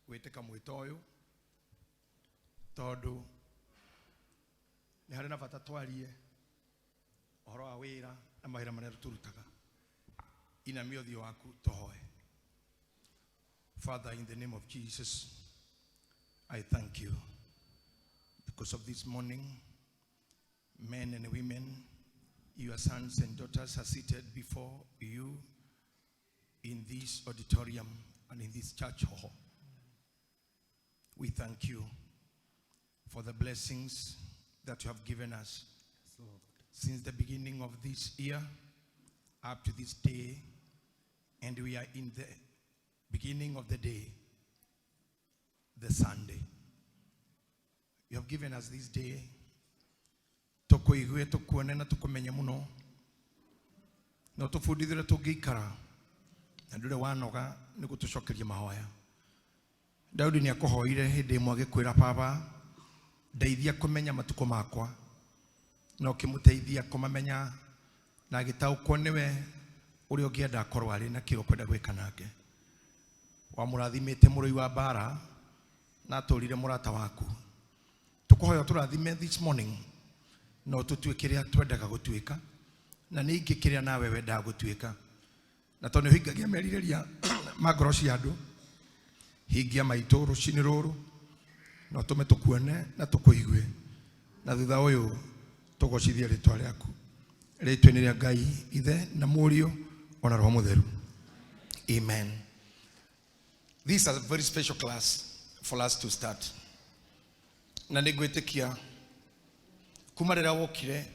Gwĩtĩka mwĩto ũyũ tondũ nĩ harĩ na bata twarie ũhoro wa wĩra na mawĩra marĩa tũrutaga. Inamia ũthiũ waku tũhoe. Father, in the name of Jesus, I thank you because of this morning. Men and women, your sons and daughters, are seated before you in this auditorium and in this church hall. We thank you for the blessings that you have given us since the beginning of this year up to this day, and we are in the beginning of the day, the Sunday. You have given us this day tũkũigue, tũkuone na tũkũmenye mũno, na ũtũbundithie ũrĩa tũngĩikara na ndũrĩ wanoga nĩ gũtũcokeria mahoya. Daudi nĩ akũhoire hĩndĩ ĩmwe agĩkwĩra, "Baba, ndeithia kũmenya matukũ makwa," na ũkĩmũteithia kũmamenya na agĩtaũkwo nĩwe ũrĩa ũngĩenda akorwo arĩ na kĩo kwenda gwĩka nake. Wamũrathimĩte mũrũi wa mbara na atũrire mũrata waku. Tũkũhoya ũtũrathime this morning na ũtũtue kĩrĩa twendaga gũtuĩka na ningĩ kĩrĩa nawe wendaga gũtuĩka, na tondũ nĩ ũhingagia merirĩria ma ngoro cia andũ, hingia maitũ rũcinĩ rũrũ na ũtũme tũkuone na tũkũigue, na thutha ũyũ tũgocithie rĩtwa rĩaku, rĩtwa-inĩ rĩa Ngai Ithe na Mũriũ ona Roho Mũtheru, amen. This is a very special class for us to start, na nĩ ngwĩtĩkia kuma rĩrĩa wokire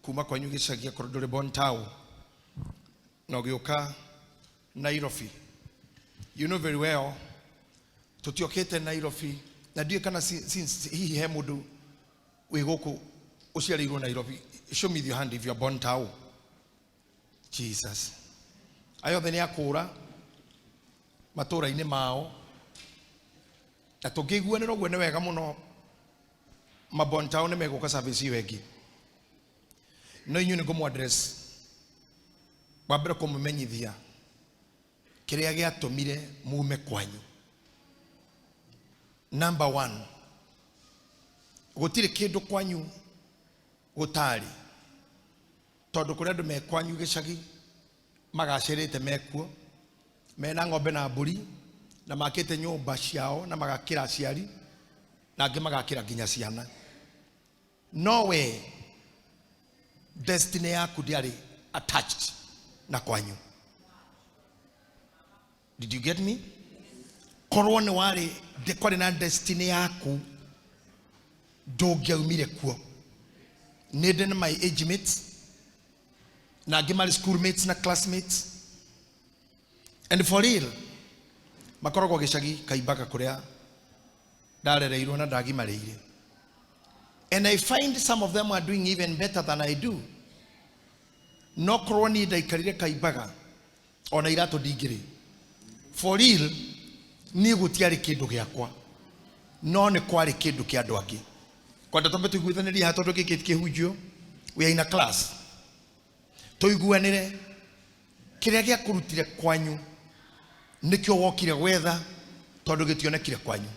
kuma kwanyu gĩcagi, akorwo ndũrĩ Bontau, na ũgĩũka Nairobi, you know very well tũtiokĩte Nairobi, na ndiũĩ kana since hihi he mũndũ wĩ gũkũ ũciarĩirwo Nairobi. Show me your hand if you are born tao. Jesus, aya othe nĩ akũra matũũra-inĩ mao, na tũngĩiguanĩra ũguo nĩ wega mũno. Mabontao nĩ megũka service ĩyo ĩngĩ, no inyuĩ nĩ ngũmũ address wa mbere kũmũmenyithia kĩrĩa gĩatũmire mume kwanyu. Number one, gũtirĩ kĩndũ kwanyu gũtarĩ, tondũ kũrĩ andũ me kwanyu gĩcagi magacĩrĩte, mekuo mena ng'ombe na mbũri na makĩte nyũmba ciao na magakĩra aciari na angĩ magakĩra nginya ciana, no we destiny yaku ndĩarĩ attached na kwanyu. Did you get me? Korwo nĩ warĩ kwarĩ na destiny yaku, ndũngĩaumire kuo. Nĩ ndĩ na my age mates na angĩ marĩ school mates na classmates, and for real makoragwo gĩcagi Kaimbaga kũrĩa ndarereirwo na ndagimarĩire, and I find some of them are doing even better than I do. No korwo niĩ ndaikarire Kaimbaga, ona iratũ ndingĩrĩ. For real, niĩ gũtiarĩ kĩndũ gĩakwa, no nĩ kwarĩ kĩndũ kĩa andũ angĩ. Kwenda twambe tũiguithanĩrie haha, tondũ gĩkĩ ti kĩhunjio, we are in a class. Tũiguanĩre kĩrĩa gĩakũrutire kwanyu nĩkĩo wokire gwetha, tondũ gĩtionekire kwanyu.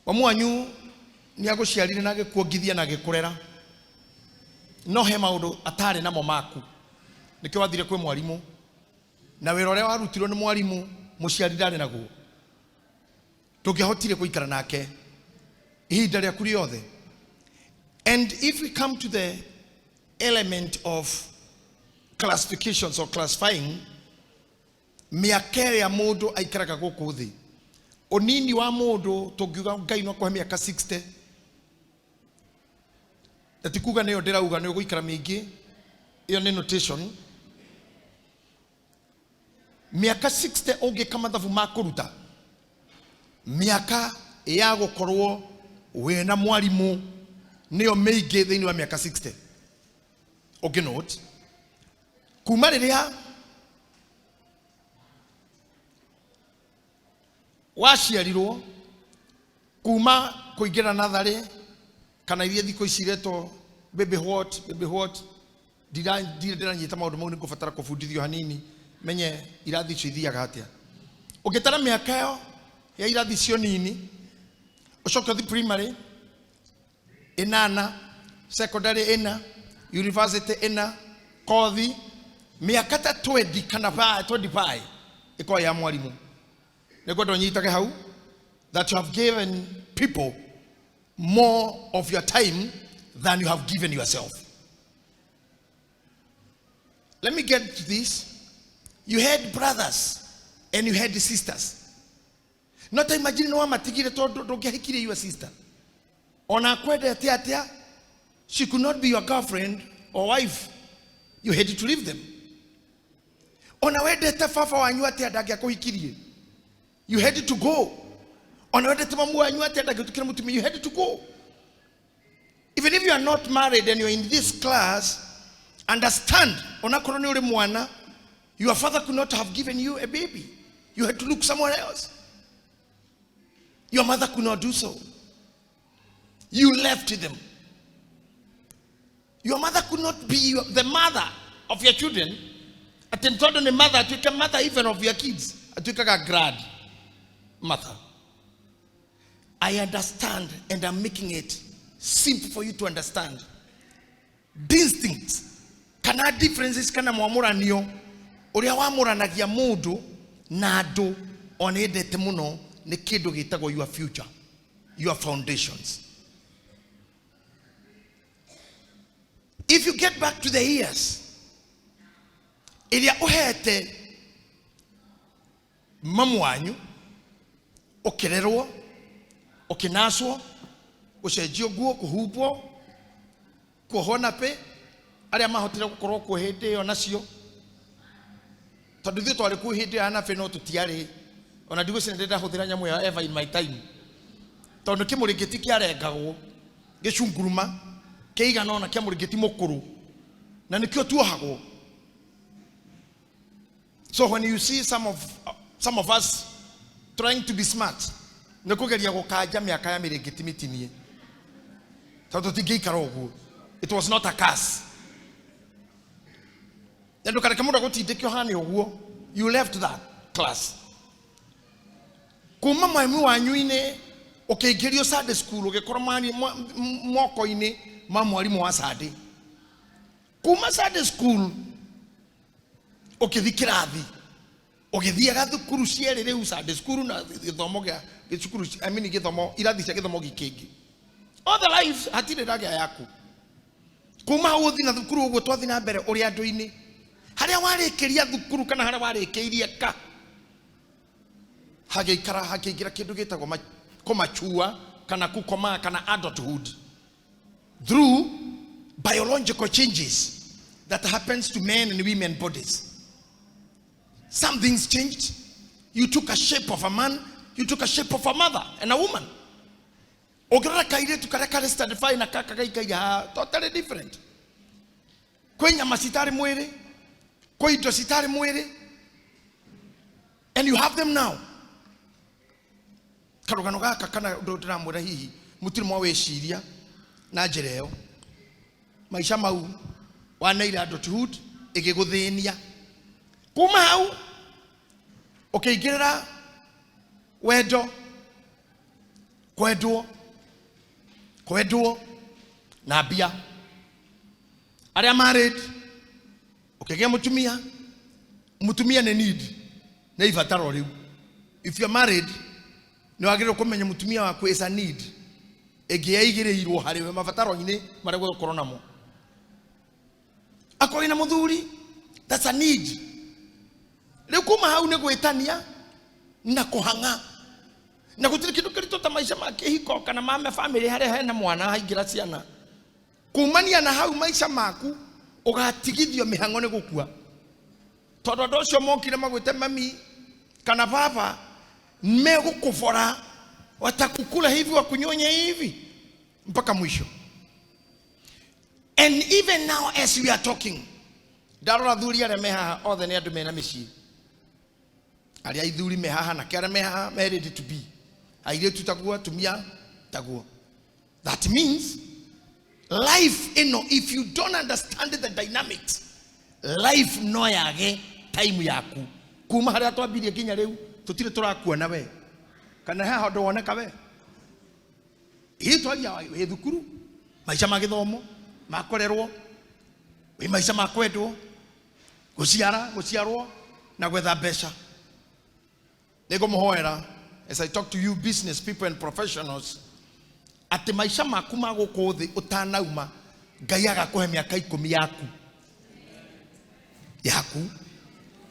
Mamu wanyu nĩ agũciarire na agĩkuongithia na agĩkũrera, no he maũndũ atarĩ namo maku, nĩkĩo wathire kwĩ mwarimũ, na wĩra ũrĩa warutirwo nĩ mwarimũ mũciari ndarĩ naguo. Ndũngĩahotire gũikara nake ihinda rĩaku rĩothe. And if we come to the element of classifications or classifying mĩaka ĩrĩa mũndũ aikaraga gũkũ thĩ, ũnini wa mũndũ tũngiuga Ngai no akũhe mĩaka 60, na ti kuga nĩyo ndĩrauga nĩ ũgũikara mĩingĩ, ĩyo nĩ notation. Mĩaka 60 ũngĩka mathabu ma kũruta mĩaka ya gũkorwo wĩna mwarimũ nĩyo mĩingĩ thĩinĩ wa mĩaka 60. Ũngĩ note kuma rĩrĩa waciarirwo, kuma kũingĩra natharĩ kana iria thikũ ici iretwo baby what, baby what, ndirĩ ndĩranyita maũndũ mau, nĩ ngũbatara kũbundithio hanini menye irathi icio ithiaga atĩa. Ũngĩtara mĩaka ĩyo Ya irathi cio nini, ucoke uthi primary 8, secondary 4, university 4, kothi miaka ta 20 kana 25 iko ya mwarimu. Nĩngwenda ũnyitage hau that you have given people more of your time than you have given yourself. Let me get to this. You had brothers and you had sisters. Not imagine no matigire tondu ndũngĩahikirie your sister. Ona kwendete atia, she could not be your girlfriend or wife. You had to leave them. Ona wendete baba wanyu atia ndangĩakũhikirie. You had to go. Ona wendete mamu wanyu atia ndangĩtukire mũtumia. You had to go. Even if you are not married and you're in this class, understand, onakorwo nĩ ũrĩ mwana, your father could not have given you a baby. You had to look somewhere else. Your mother could not do so. You left them. Your mother could not be the mother of your children. Atĩ nĩ tondũ nĩ mother, atuĩke mother even of your kids. Atuĩkaga grand mother. I understand, and I'm making it simple for you to understand. Instincts, kana differences, kana mwamũranio ũrĩa wamũranagia mũndũ na andũ ona endete mũno nĩ kĩndũ gĩtagwo your future, your foundations. If you get back to the years ĩrĩa ũhete mamu wanyu, ũkĩrerwo, ũkĩnacwo, gũcenjio nguo, kũhumbwo, kuohwo na pĩ, arĩa mahotire gũkorwo kuo hĩndĩ ĩyo nacio, tondũ ithuĩ twarĩ kuo hĩndĩ ĩyo ya nabĩ no tũtiarĩ ona ndigwĩciria ndĩ ndahũthĩra nyamũ ĩyo ever in my time, tondũ kĩmũrĩngĩti kĩarengagwo gĩcunguruma kĩigana ona kĩa mũrĩngĩti mũkũrũ, na nĩkĩo tuohagwo. So when you see some of us trying to be smart, nĩ kũgeria gũkanja mĩaka ya mĩrĩngĩti mĩtinie, tondũ tũtingĩikara ũguo. It was not a curse. Na ndũkareke mũndũ agũtindĩke ũhane ũguo. You left that class. Kuma mwaimu wanyu-inĩ ũkĩingĩrio Sunday school, ũgĩkorwo moko-inĩ ma mwarimũ wa Sunday. Kuma Sunday school ũkĩthi kĩrathi, ũgĩthiaga thukuru cierĩ rĩu, Sunday school na gĩthomo gĩa gĩcukuru, I mean gĩthomo, irathi cia gĩthomo gĩkĩngĩ. All the life hatirĩ ndagĩa yaku. Kuma hau ũthi na thukuru ũguo twathi na mbere ũrĩ andũ-inĩ. Harĩa warĩkĩria thukuru kana harĩa warĩkĩirie ka, hagĩikara hakĩingĩra kĩndũ gĩtagwo kũmachua kana kũkomaa kana adulthood through biological changes that happens to men and women bodies. Some things changed. You took a shape of a man, you took a shape of a mother and a woman. Ũngĩrora kairĩtu karĩa karĩ standard five na kaka gaikaire haha, totally different. Kwĩ nyama citarĩ mwĩrĩ, kwĩ indo citarĩ mwĩrĩ, and you have them now. Karũgano gaka kana ũndũ ndĩramwĩra hihi mũtirĩ mwawĩciria na njĩra ĩyo. Maica mau waneire adulthood ĩgĩgũthĩnia. Kuma hau ũkĩingĩrĩra wendo, kwendwo, kwendwo na mbia. Arĩa married, ũkĩgĩa mũtumia, mũtumia nĩ need, nĩ ibataro rĩu. If you are married, nĩ wagĩrĩirwo kũmenya mũtumia waku is a need ĩngĩ yaigĩrĩirwo harĩ we mabataro-inĩ marĩa ũgũkorwo namo. Akorwo wĩna mũthuri, that's a need. Rĩu kuma hau nĩ gwĩtania na kũhang'a, na gũtirĩ kĩndũ kĩritũ ta maica ma kĩhiko kana ma family harĩa hena mwana haingĩra ciana. Kumania na hau maica maku ũgatigithio mĩhang'o nĩ gũkua, tondũ andũ acio mokire magwĩte mami kana baba, megũkũbora, watakukula hivi, wakunyonye hivi mpaka mwisho. And even now as we are talking, ndarora thuri arĩa me haha othe nĩ andũ mena mĩciĩ, arĩa ithuri me haha na arĩa me haha me ready to be, airĩtu taguo, atumia taguo. That means life ĩno, if you don't understand the dynamics, life no yage time yaku. Kuma harĩa twambirie nginya rĩu tũtirĩ tũrakuona we. Kana he handũ woneka we? Ĩ twaria wĩ thukuru, maica ma gĩthomo, ma kũrerwo, wĩ maica ma kwendwo, gũciara, gũciarwo na gwetha mbeca. Nĩngũmũhoera as I talk to you business people and professionals atĩ maica maku ma gũkũ thĩ ũtanauma Ngai agakũhe mĩaka 10 yaku yaku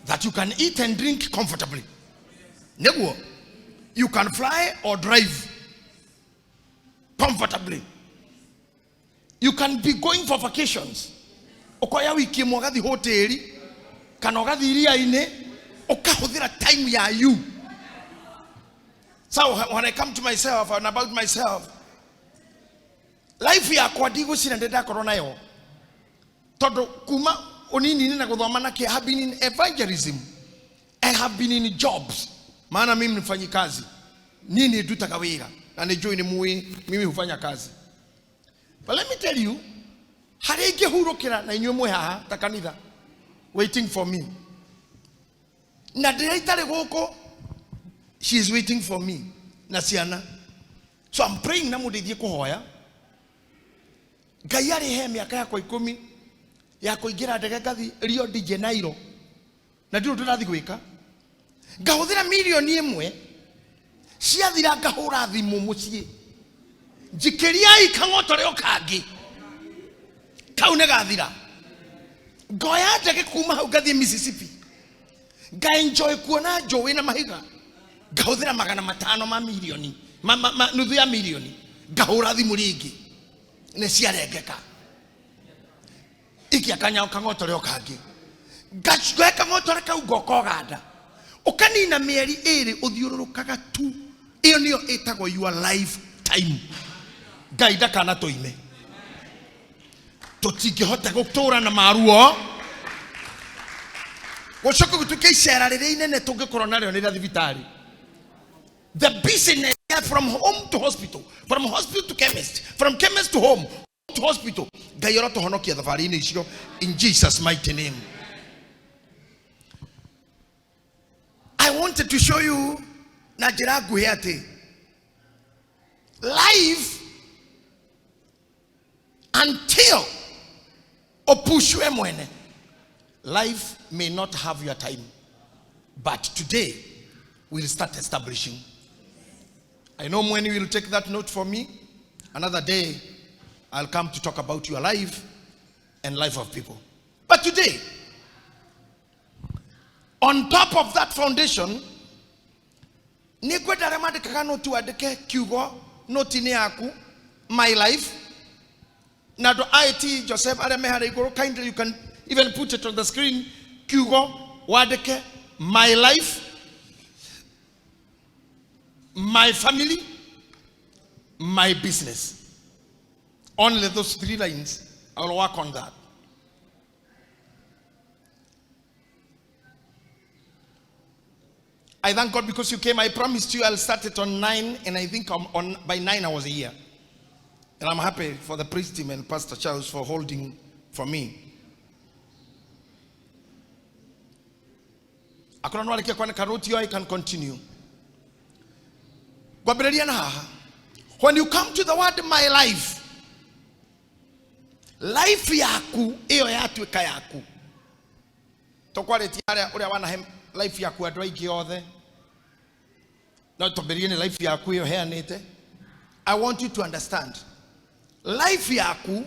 that you can eat and drink comfortably. Nĩguo you can fly or drive comfortably. You can be going for vacations. Ukoya wiki ĩmwe ũgathiĩ hoteli kana ũgathiĩ iria-inĩ ũkahũthĩra time ya you. So when I come to myself and about myself, life yakwa ndigũcira ndĩ ndakorwo nayo tondũ kuma ũnini-inĩ na gũthoma na kĩ, I have been in evangelism, I have been in jobs, maana mimi ni mfanyikazi, nini ndutaga wĩra na nĩ njũĩ nĩ mũĩ mimi hufanya kazi. But let me tell you, harĩa ingĩhurũkĩra na inyuĩ mwĩ haha ta kanitha waiting for me, na ndĩrĩa itarĩ gũkũ, she is waiting for me na ciana. So I'm praying na mũndeithie kũhoya Ngai arĩhe mĩaka yakwa 10 ya kũingĩra ndege ngathi Rio de Janeiro na ndirĩ ũndũ ndathi gwĩka, ngahũthĩra mirioni 1 ciathira ngahũra thimũ mũciĩ njikĩriai kang'otore o kangĩ kau nĩ gathira, ngoya ndege kuma hau ngathiĩ Mississippi ngaenjoy kuona njũĩ na mahiga, ngahũthĩra 500 ma mirioni nuthu ya mirioni, ngahũra thimũ rĩngĩ nĩ ciarengeka ikia kanyao kang'otore o kangĩ, ngoya kang'otore kau ngoka Ũganda, ũkanina mĩeri 2 ũthiũrũrũkaga tu. Ĩyo nĩyo ĩtagwo your lifetime. Ngai ndakanatũime, tũtingĩhota gũtũra na maruo gũcoka gũtuĩke icera rĩrĩa inene tũngĩkorwo narĩo nĩ rĩa thibitarĩ. The business from home to hospital, from hospital to chemist, from chemist to home to hospital. Ngai arotũhonokia thabarĩ-inĩ icio in Jesus mighty name. I wanted to show you na njĩra nguhĩ atĩ life until ũpushwe mwene, life may not have your time, but today we'll start establishing. I know when you will take that note for me. Another day I'll come to talk about your life and life of people. But today, on top of that foundation, nĩ ngwenda arĩa mandĩkaga noti wandĩke kiugo noti-inĩ yaku, my life. Na andũ a IT Joseph arĩa me harĩa igũrũ, kindly you can even put it on the screen, kiugo wandĩke my life, my family, my business. Only those 3 lines. I will work on that. I thank God because you came. I promised you I'll start it on 9, and I think I'm on by 9 I was here. And I'm happy for the priest team and Pastor Charles for holding for me. Akorwo no arĩkia kwandĩka note ĩyo, I can continue. Ngwambĩrĩria na haha. When you come to the word my life, life yaku ĩyo yatuĩka yaku. Tũkwarĩtie harĩa ũrĩa wanahe life yaku andũ aingĩ othe. No twambĩrĩrie nĩ life yaku ĩyo heanĩte. I want you to understand life yaku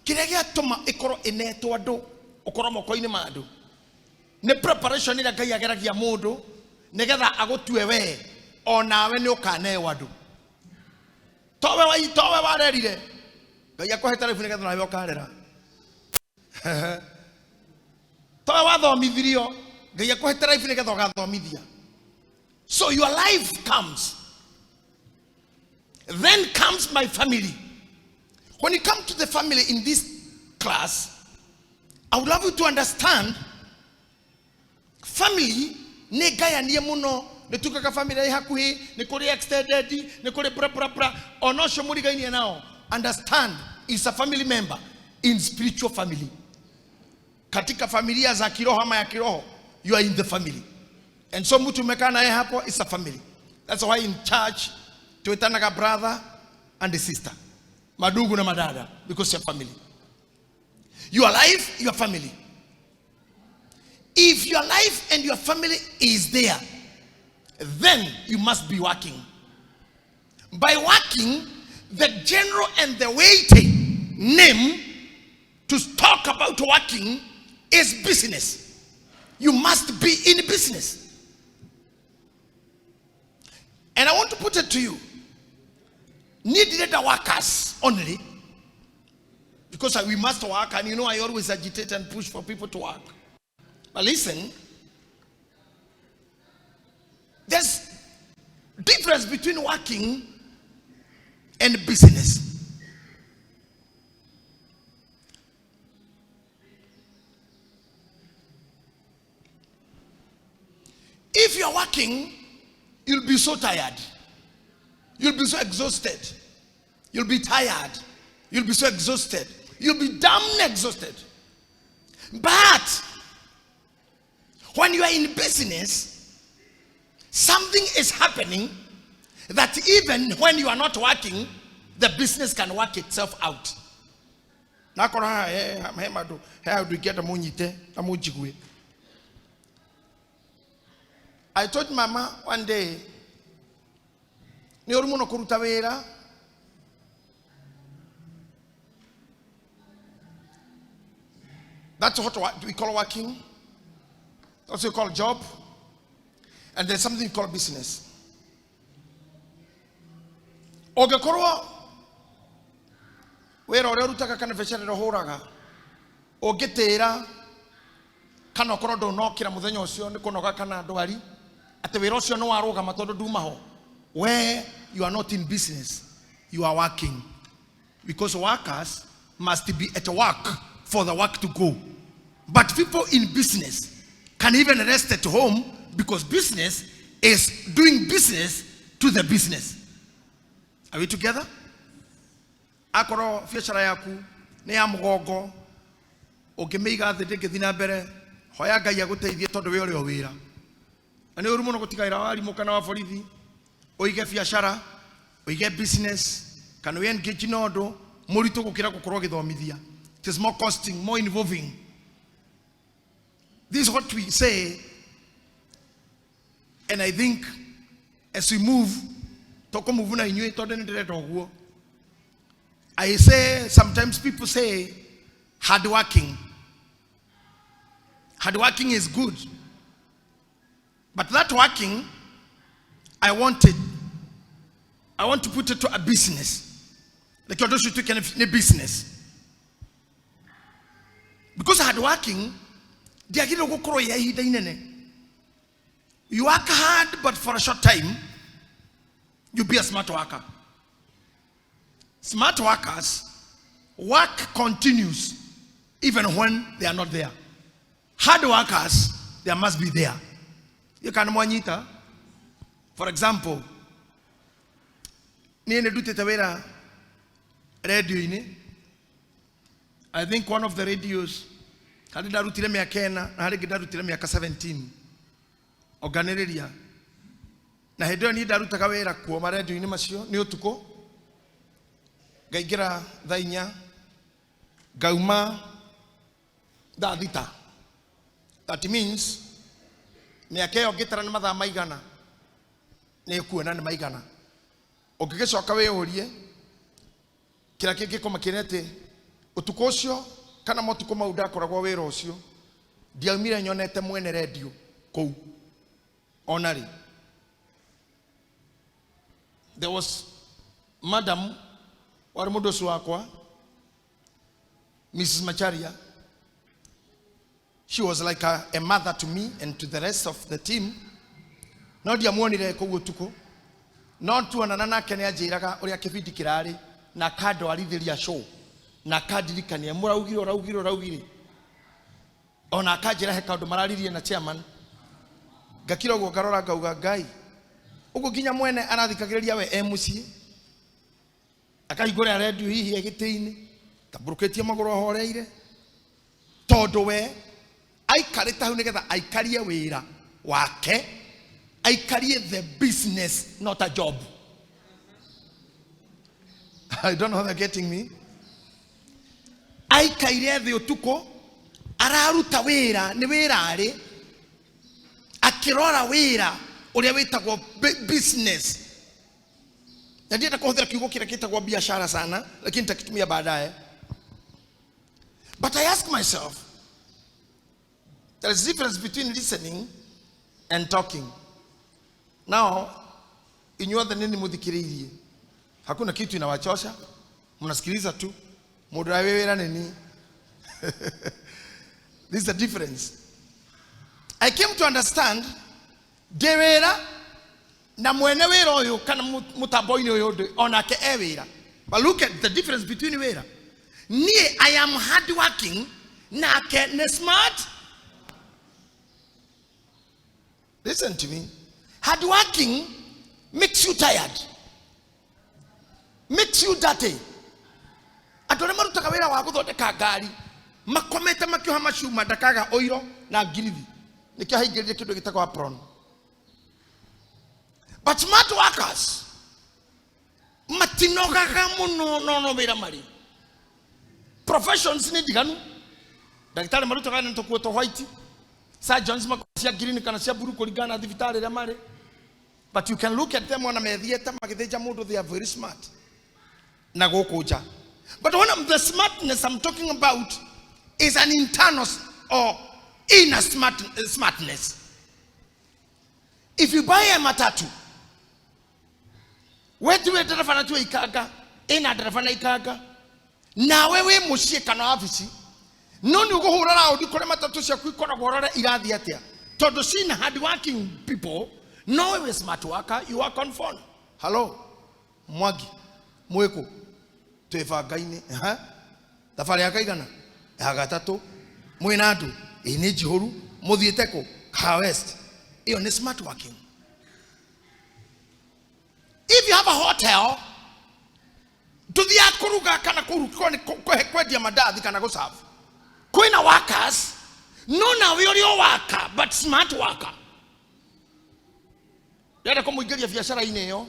kĩrĩa gĩatũma ĩkorwo ĩnetwo andũ, ũkorwo moko-inĩ ma andũ, nĩ preparation ĩrĩa Ngai ageragia mũndũ nĩgetha agũtue we onawe nĩ ũkaneo andũ. Towe towe warerire Ngai akũhete life nĩgetha nawe ũkarera. Towe wathomithirio Ngai akũhete life nĩgetha ũgathomithia. So your life comes. Then comes my family. When you come to the family in this class, I would love you to understand family nĩ ngayanie mũno. Nĩ tugaga family ĩ hakuhĩ, nĩ kũrĩ extended, nĩ kũrĩ bra bra bra. Ona ũcio mũrigainie nao, understand is a family member in spiritual family. Katika familia za kiroho ama ya kiroho, you are in the family. And so mtu umekaa naye hapo is a family. That's why in church tuitanaga brother and sister, madugu na madada, because you're family. Your life, your family. If your life and your family is there, then you must be working. By working, the general and the weighty name to talk about working is business. You must be in business. And I want to put it to you. Need the workers only, because we must work, and you know I always agitate and push for people to work. But listen, there's difference between working and business. If you're working, you'll be so tired. You'll be so exhausted. You'll be tired. You'll be so exhausted. You'll be damn exhausted. But when you are in business, something is happening that even when you are not working, the business can work itself out. I told Mama one day, ni ũru mũno kũruta wĩra. That's what we call working. That's what we call job. And there's something called business. Ũngĩkorwo wĩra ũrĩa ũrutaga kana biacara ĩrĩa ũhũraga, ũngĩtĩra kana ũkorwo ndũnokĩra mũthenya ũcio nĩ kũnoga kana ndwari, atĩ wĩra ũcio nĩ warũgama tondũ nduma ho, where you are not in business, you are working. Because workers must be at work for the work to go. But people in business can even rest at home, because business is doing business to the business. Are we together? Akorwo biacara yaku nĩ ya mũgongo, ũngĩmĩiga thĩ ndĩngĩthiĩ na mbere, hoya Ngai agũteithie tondũ we ũrĩ o wĩra. Na nĩ ũru mũno gũtiga wĩra wa arimũ kana wa borithi, ũige biacara, ũige business, kana wĩ engage na ũndũ mũritũ gũkĩra gũkorwo ũgĩthomithia. It is more costing, more involving. This is what we say, and I think as we move, tũkũmove na inyuĩ tondũ nĩ ndĩrenda ũguo. I say, sometimes people say, hard working. Hard working is good. But that working, I want it. I want to put it to a business. Like you should take a business. Because hard working, ndiagĩrĩirwo gũkorwo ya ihinda inene. You work hard, but for a short time, you be a smart worker. Smart workers, work continues even when they are not there. Hard workers, they must be there. You can mwanyita. For example, niĩ nĩ ndutĩte wĩra radio-inĩ. I think one of the radios, harĩ ndarutire mĩaka ĩna, na harĩ ĩngĩ ndarutire mĩaka 17. Onganĩrĩria. Na hĩndĩ ĩyo niĩ ndarutaga wĩra kuo ma-radio-inĩ macio nĩ ũtukũ. Ngaingĩra thaa inya, ngauma thaa thita. That means mĩaka ĩyo ngĩtara nĩ mathaa maigana, nĩ kuona nĩ maigana. Ũngĩgĩcoka wĩyũrie kĩrĩa kĩngĩkũmakia nĩ atĩ ũtukũ ũcio kana motukũ mau ndakoragwo wĩra ũcio, ndiaumire nyonete mwene redio kũu ona rĩ. There was madam warĩ mũndũ ũcio wakwa, Mrs. Macharia. She was like a mother to me and to the rest of the team. No ndiamuonire kũu ũtukũ, no tuonana nake nĩ anjĩraga ũrĩa kĩbindi kĩrarĩ na akandwarithĩria show na akandirikania mũraugire ũraugire ũraugire, ona akanjĩra he kaũndũ mararirie na chairman. Ngakira ũguo ngarora ngauga Ngai, ũguo nginya mwene arathikagĩrĩria we e mũciĩ, akahingũra redio hihi e gĩtĩ-inĩ, tambũrũkĩtie magũrũ ahoreire, tondũ we aikarĩte hau nĩgetha aikarie wĩra wake Aikarie the business, not a job. I don't know how they're getting me. Aikaire thĩ ũtukũ araruta wĩra, nĩ wĩra arĩ akĩrora wĩra ũrĩa wĩtagwo business. Na ndienda kũhũthĩra kiugo kĩrĩa gĩtagwo biashara sana, lakini nitakitumia baadaye. But I ask myself, there is difference between listening and talking. Now, inyuothe nini muthikiriirie, hakuna kitu inawachosha, mnasikiliza tu. Mundu ũrĩa wĩ wĩra nini. This is the difference. I came to understand ndĩ wĩra na mwene wĩra ũyũ kana mũtambo-inĩ ũyũ ndĩ onake e wĩra. But look at the difference between wĩra. Niĩ I am hard working, nake nĩ smart. Listen to me. Hard working makes you tired, makes you dirty. Andũ arĩa marutaga wĩra wa gũthondeka ngari makomete makĩoha macuma ndakaga ũiro na ngirithi, nĩkĩo haingĩrire kĩndũ gĩtagwo apron. But smart workers matinogaga mũno, no no wĩra marĩ. Professions nĩ ndiganu. Ndagĩtarĩ marutaga na tũkuo twa white, surgeons makoragwo cia green kana cia blue kũringana na thibitarĩ ĩrĩa marĩ. But you can look at them ona methiĩte magĩthĩnja mũndũ, they are very smart na gũkũ nja. But one of the smartness I'm talking about is an internal or inner smartness. If you buy a matatu, we tiwe ndereba na tiwe ikanga, ina ndereba na ikanga, nawe wĩ mũciĩ kana wabici, no nĩ ũgũhũra raũndi kũrĩa matatu ciaku ikoragwo ũrore irathiĩ atĩa, tondũ cina hard working people. No wewe smart worker, you work on phone. Hello Mwangi, mwĩkũ? Twĩ banga-inĩ. Aha. Thabarĩ ya kaigana ya gatatũ, mwĩna andũ ĩ nĩ njihũru, mũthiĩte kũ? Kahawa West. Ĩyo nĩ smart working. If you have a hotel, ndũthiaga kũruga kana kwendia mandathi kana gũserve. Kwĩna workers, no nawe ũrĩ o worker, but smart worker. Ndĩrenda kũmũingĩria biacara-inĩ ĩyo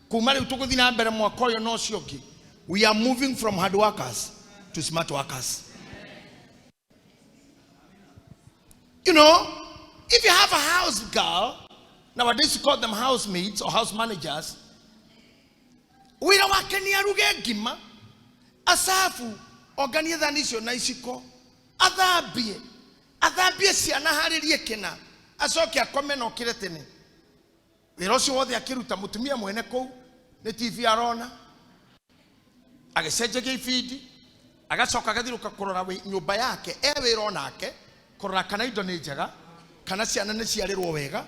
kuma rĩu tũgũthiĩ na mbere mwaka ũyũ na ũcio ũngĩ. We are moving from hard workers to smart workers. You know, if you have a house girl, nowadays you call them housemaids or house managers, wĩra wake nĩ aruge ngima, acabu, onganie thani icio na iciko, athambie, athambie ciana, harĩrie kĩna, acoke akome na okĩre tene. Wĩra ũcio wothe akĩruta, mũtumia mwene kũu nĩ TV arona, agĩcenjagia ibindi, agacoka agathiũrũka kũrora nyũmba yake, e wĩra onake, kũrora kana indo nĩ njega, kana ciana nĩ ciarĩrwo wega,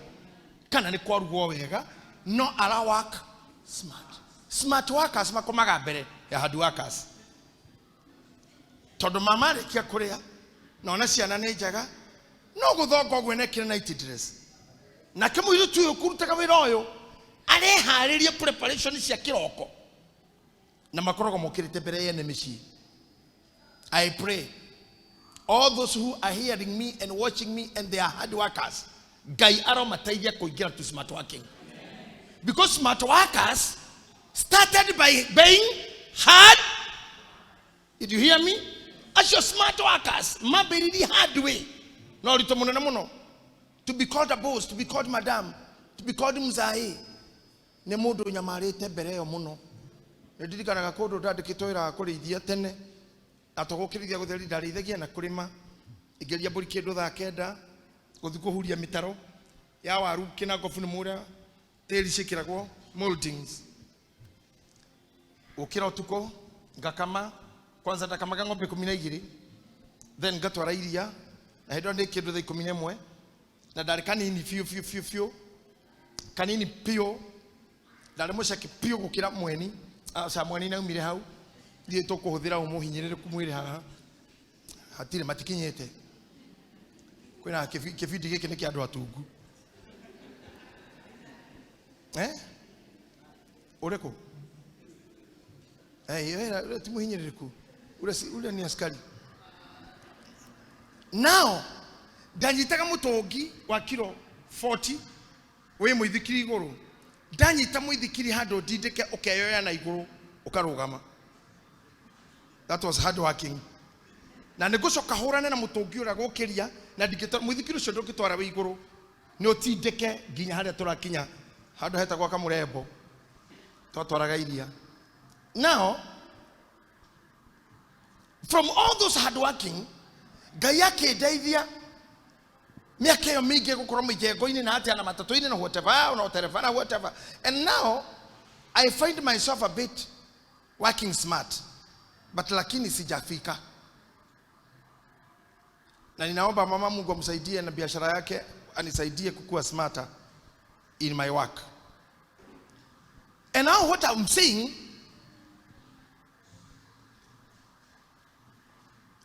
kana nĩ kwarugwo wega, no ara work smart. Smart workers makomaga mbere ya hard workers, tondũ mama arĩkia kũrĩa na ona ciana nĩ njega, no gũthonga ũguo nekĩre night dress. Nake mũirĩtu ũyũ kũrutaga wĩra ũyũ areharĩria preparation cia kĩroko, na makoragwo mokĩrĩte mbere yene mĩciĩ. I pray all those who are hearing me and watching me and they are hard workers, Ngai aromateithia kũingĩra to smart working, because smart workers started by being hard. Did you hear me? Acio smart workers mambĩrĩrie hard way no ũritũ mũnene mũno. To be called a boss, to be called madam, to be called mzae, nĩ mũndũ ũnyamarĩte mbere ĩyo mũno. Nĩ ndirikanaga kũndũ ndandĩkĩtwo wĩra wa kũrĩithia tene, na tũgũkĩrĩithia gũtheri, ndarĩithagia na kũrĩma, ingĩria mbũri kĩndũ thaa 9, gũthiĩ kũhuria mĩtaro ya waru kĩnangobu, nĩ mũrĩa tĩri ciĩkĩragwo moldings. Gũkĩra ũtukũ ngakama, kwanza ndakamaga ng'ombe 12, then ngatwara iria, na hĩndĩ ĩyo nĩ kĩndũ thaa 11, na ndarĩ kanini biũ biũ biũ biũ, kanini biũ, ndarĩ mũceke biũ gũkĩra mweni. Aca mweni naumire hau, thiĩ tũkũhũthĩra ũmũhinyĩrĩrĩku mwĩrĩ haha hatirĩ matikinyĩte. Kwĩna kĩbindi gĩkĩ nĩ kĩa andũ atungu. Eh, ũrĩkũ? Eh, ule ti mũhinyĩrĩrĩku, ule ule ni askari. Now ndanyitaga mũtũngi wa kiro 40. Wĩ mũithikiri igũrũ, ndanyita mũithikiri handũ ndindĩke, ũkeyoya na igũrũ ũkarũgama. That was hard working. Na nĩ ngũcoka hũrane na mũtũngi ũrĩa gũkĩria na ndingĩtwara mũithikiri ũcio, ndũngĩtwara wĩ igũrũ, nĩ ũtindĩke nginya harĩa tũrakinya, handũ hetagwo Kamũrembo, twatwaraga iria. Now from all those hard working, Ngai akĩndeithia mĩaka ĩyo mĩingĩ gũkorwo mĩjengo-inĩ na atĩa na matatũ-inĩ na whatever na whatever na whatever, and now I find myself a bit working smart, but lakini sijafika. Na ninaomba mama Mungu amsaidie na biashara yake, anisaidie kukua smarter in my work. And now what I'm saying,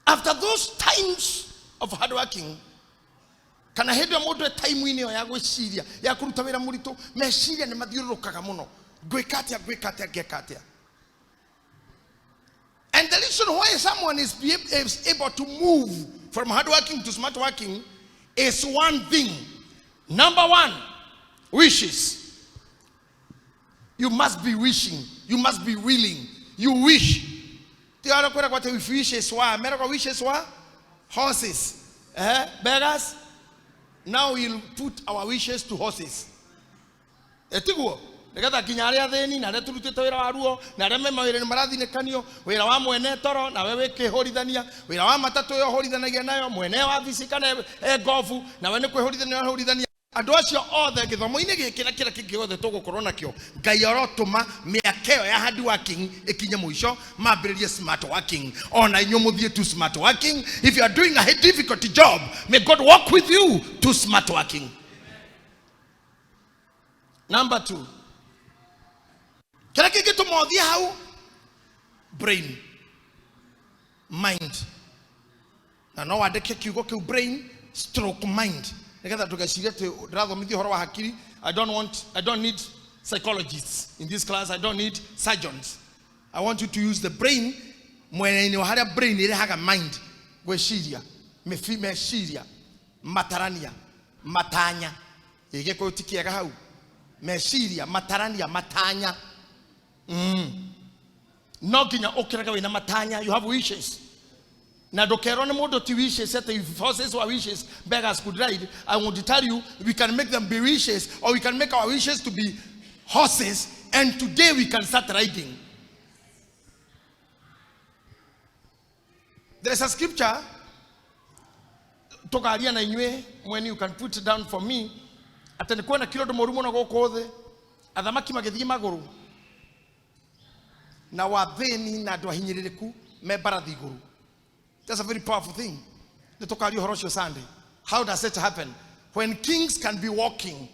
after those times of hard working, kana hĩndĩ ĩyo mũndũ e time-inĩ ĩyo ya gwĩciria, ya kũruta wĩra mũritũ, meciria nĩ mathiũrũrũkaga mũno, ngwĩka atĩa, ngwĩka atĩa, ngeka atĩa. And the reason why someone is able to move from hard working to smart working is one thing. Number one, wishes. You must be wishing. You must be willing. You wish. Ti ara kwĩra gwate if wishes were, meragwo wishes were horses. Eh, beggars. Now we'll put our wishes to horses. Etiguo nigetha nginya arĩa athĩni na arĩa tũrutĩte wĩra wa ruo na arĩa me mawĩra-inĩ marathinĩkanio, wĩra wa mwene toro nawe wĩkĩhũrithania, wĩra wa matatũ ĩyo ũhũrithanagia nayo, mwene wabici kana e ngobu nawe nĩ kwĩhũrithania ũrahũrithania, andũ acio othe gĩthomo-inĩ gĩkĩ na kĩrĩa kĩngĩ gĩothe tũgũkorwo nakĩo, Ngai arotũma mĩaka ĩyo ya hard working ĩkinye mũico, mambĩrĩrie smart working. Ona inyuĩ mũthiĩ to smart working. If you are doing a difficult job, may God walk with you to smart working. Number two, kĩrĩa kĩngĩtũma ũthiĩ hau, brain, mind. Na no wandĩke kiugo kĩu, brain stroke mind, nĩgetha ndũgecirie atĩ ndĩrathomithia ũhoro wa hakiri. I don't need psychologists in this class. I don't need surgeons. I want you to use the brain, mwena-inĩ wa harĩa brain ĩrehaga mind, gwĩciria, meciria, matarania, matanya. Ĩ Gĩkũyũ ti kĩega hau, meciria, matarania, matanya. No nginya ũkĩrage wĩna matanya. You have wishes, na ndũkerwo nĩ mũndũ ti wishes, atĩ if horses were wishes, beggars could ride. I want to tell you, we can make them be wishes, or we can make our wishes to be horses, and today we can start riding. There is a scripture tũkaria na inyuĩ when you can put it down for me, atĩ nĩ kuona kiro ũndũ mũũru mũno gũkũ thĩ, athamaki magĩthiĩ magũrũ na wathĩni na andũ ahinyĩrĩrĩku me mbarathi igũrũ. That's a very powerful thing. Nĩ tũkaria ũhoro ũcio Sunday. How does it happen when kings can be walking,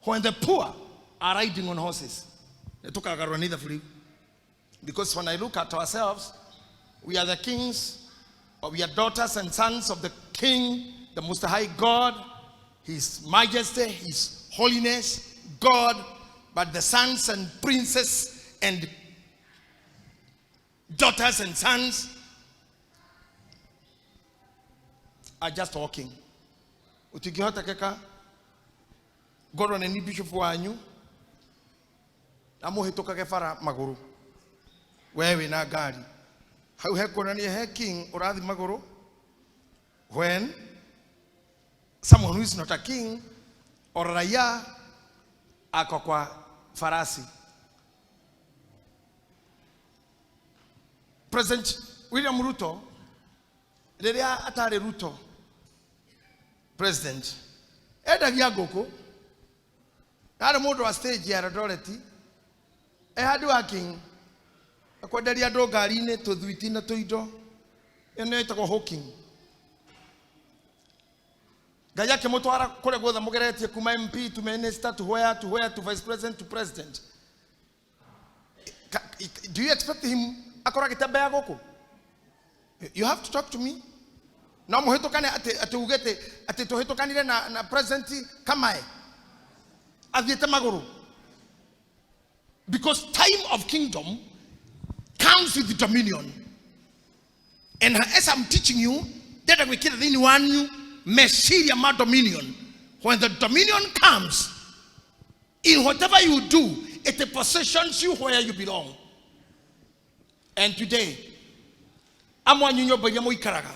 when the poor are riding on horses? Nĩ tũkagarũra nĩ ithabu rĩu, because when I look at ourselves, we are the kings, or we are daughters and sons of the King, the Most High God, His Majesty, His Holiness, God. But the sons and princes and daughters and sons are just walking. Ũtingĩhotekeka ngorwo nĩ ni bishop wanyu na mũhĩtũkage bara magũrũ, we wĩna ngari hau, hekuonania he king ũrathi magũrũ, when someone who is not a king or raia ako kwa farasi. President William Ruto, rĩrĩa atarĩ Ruto president, endagia ngũkũ, arĩ mũndũ wa stage ya Eldoret, e hard working, akwenderia andũ ngari-inĩ tũthwiti na tũindo. Ĩyo nĩyo ĩtagwo hawking. Ngai akĩmũtwara kũrĩa guothe mũgeretie, kuma MP to minister to where, to where, to vice president to president. Do you expect him akorwo agĩtembea gũkũ? You have to talk to me. No mũhĩtũkane atĩ uge atĩ tũhĩtũkanire na president kamae athiĩte magũrũ? Because time of kingdom comes with dominion. And as I'm teaching you, ndenda gwĩkĩra thĩinĩ wanyu meciria ma dominion. When the dominion comes, In whatever you do, it positions you where you belong. And today, amwe anyu nyũmba iria mũikaraga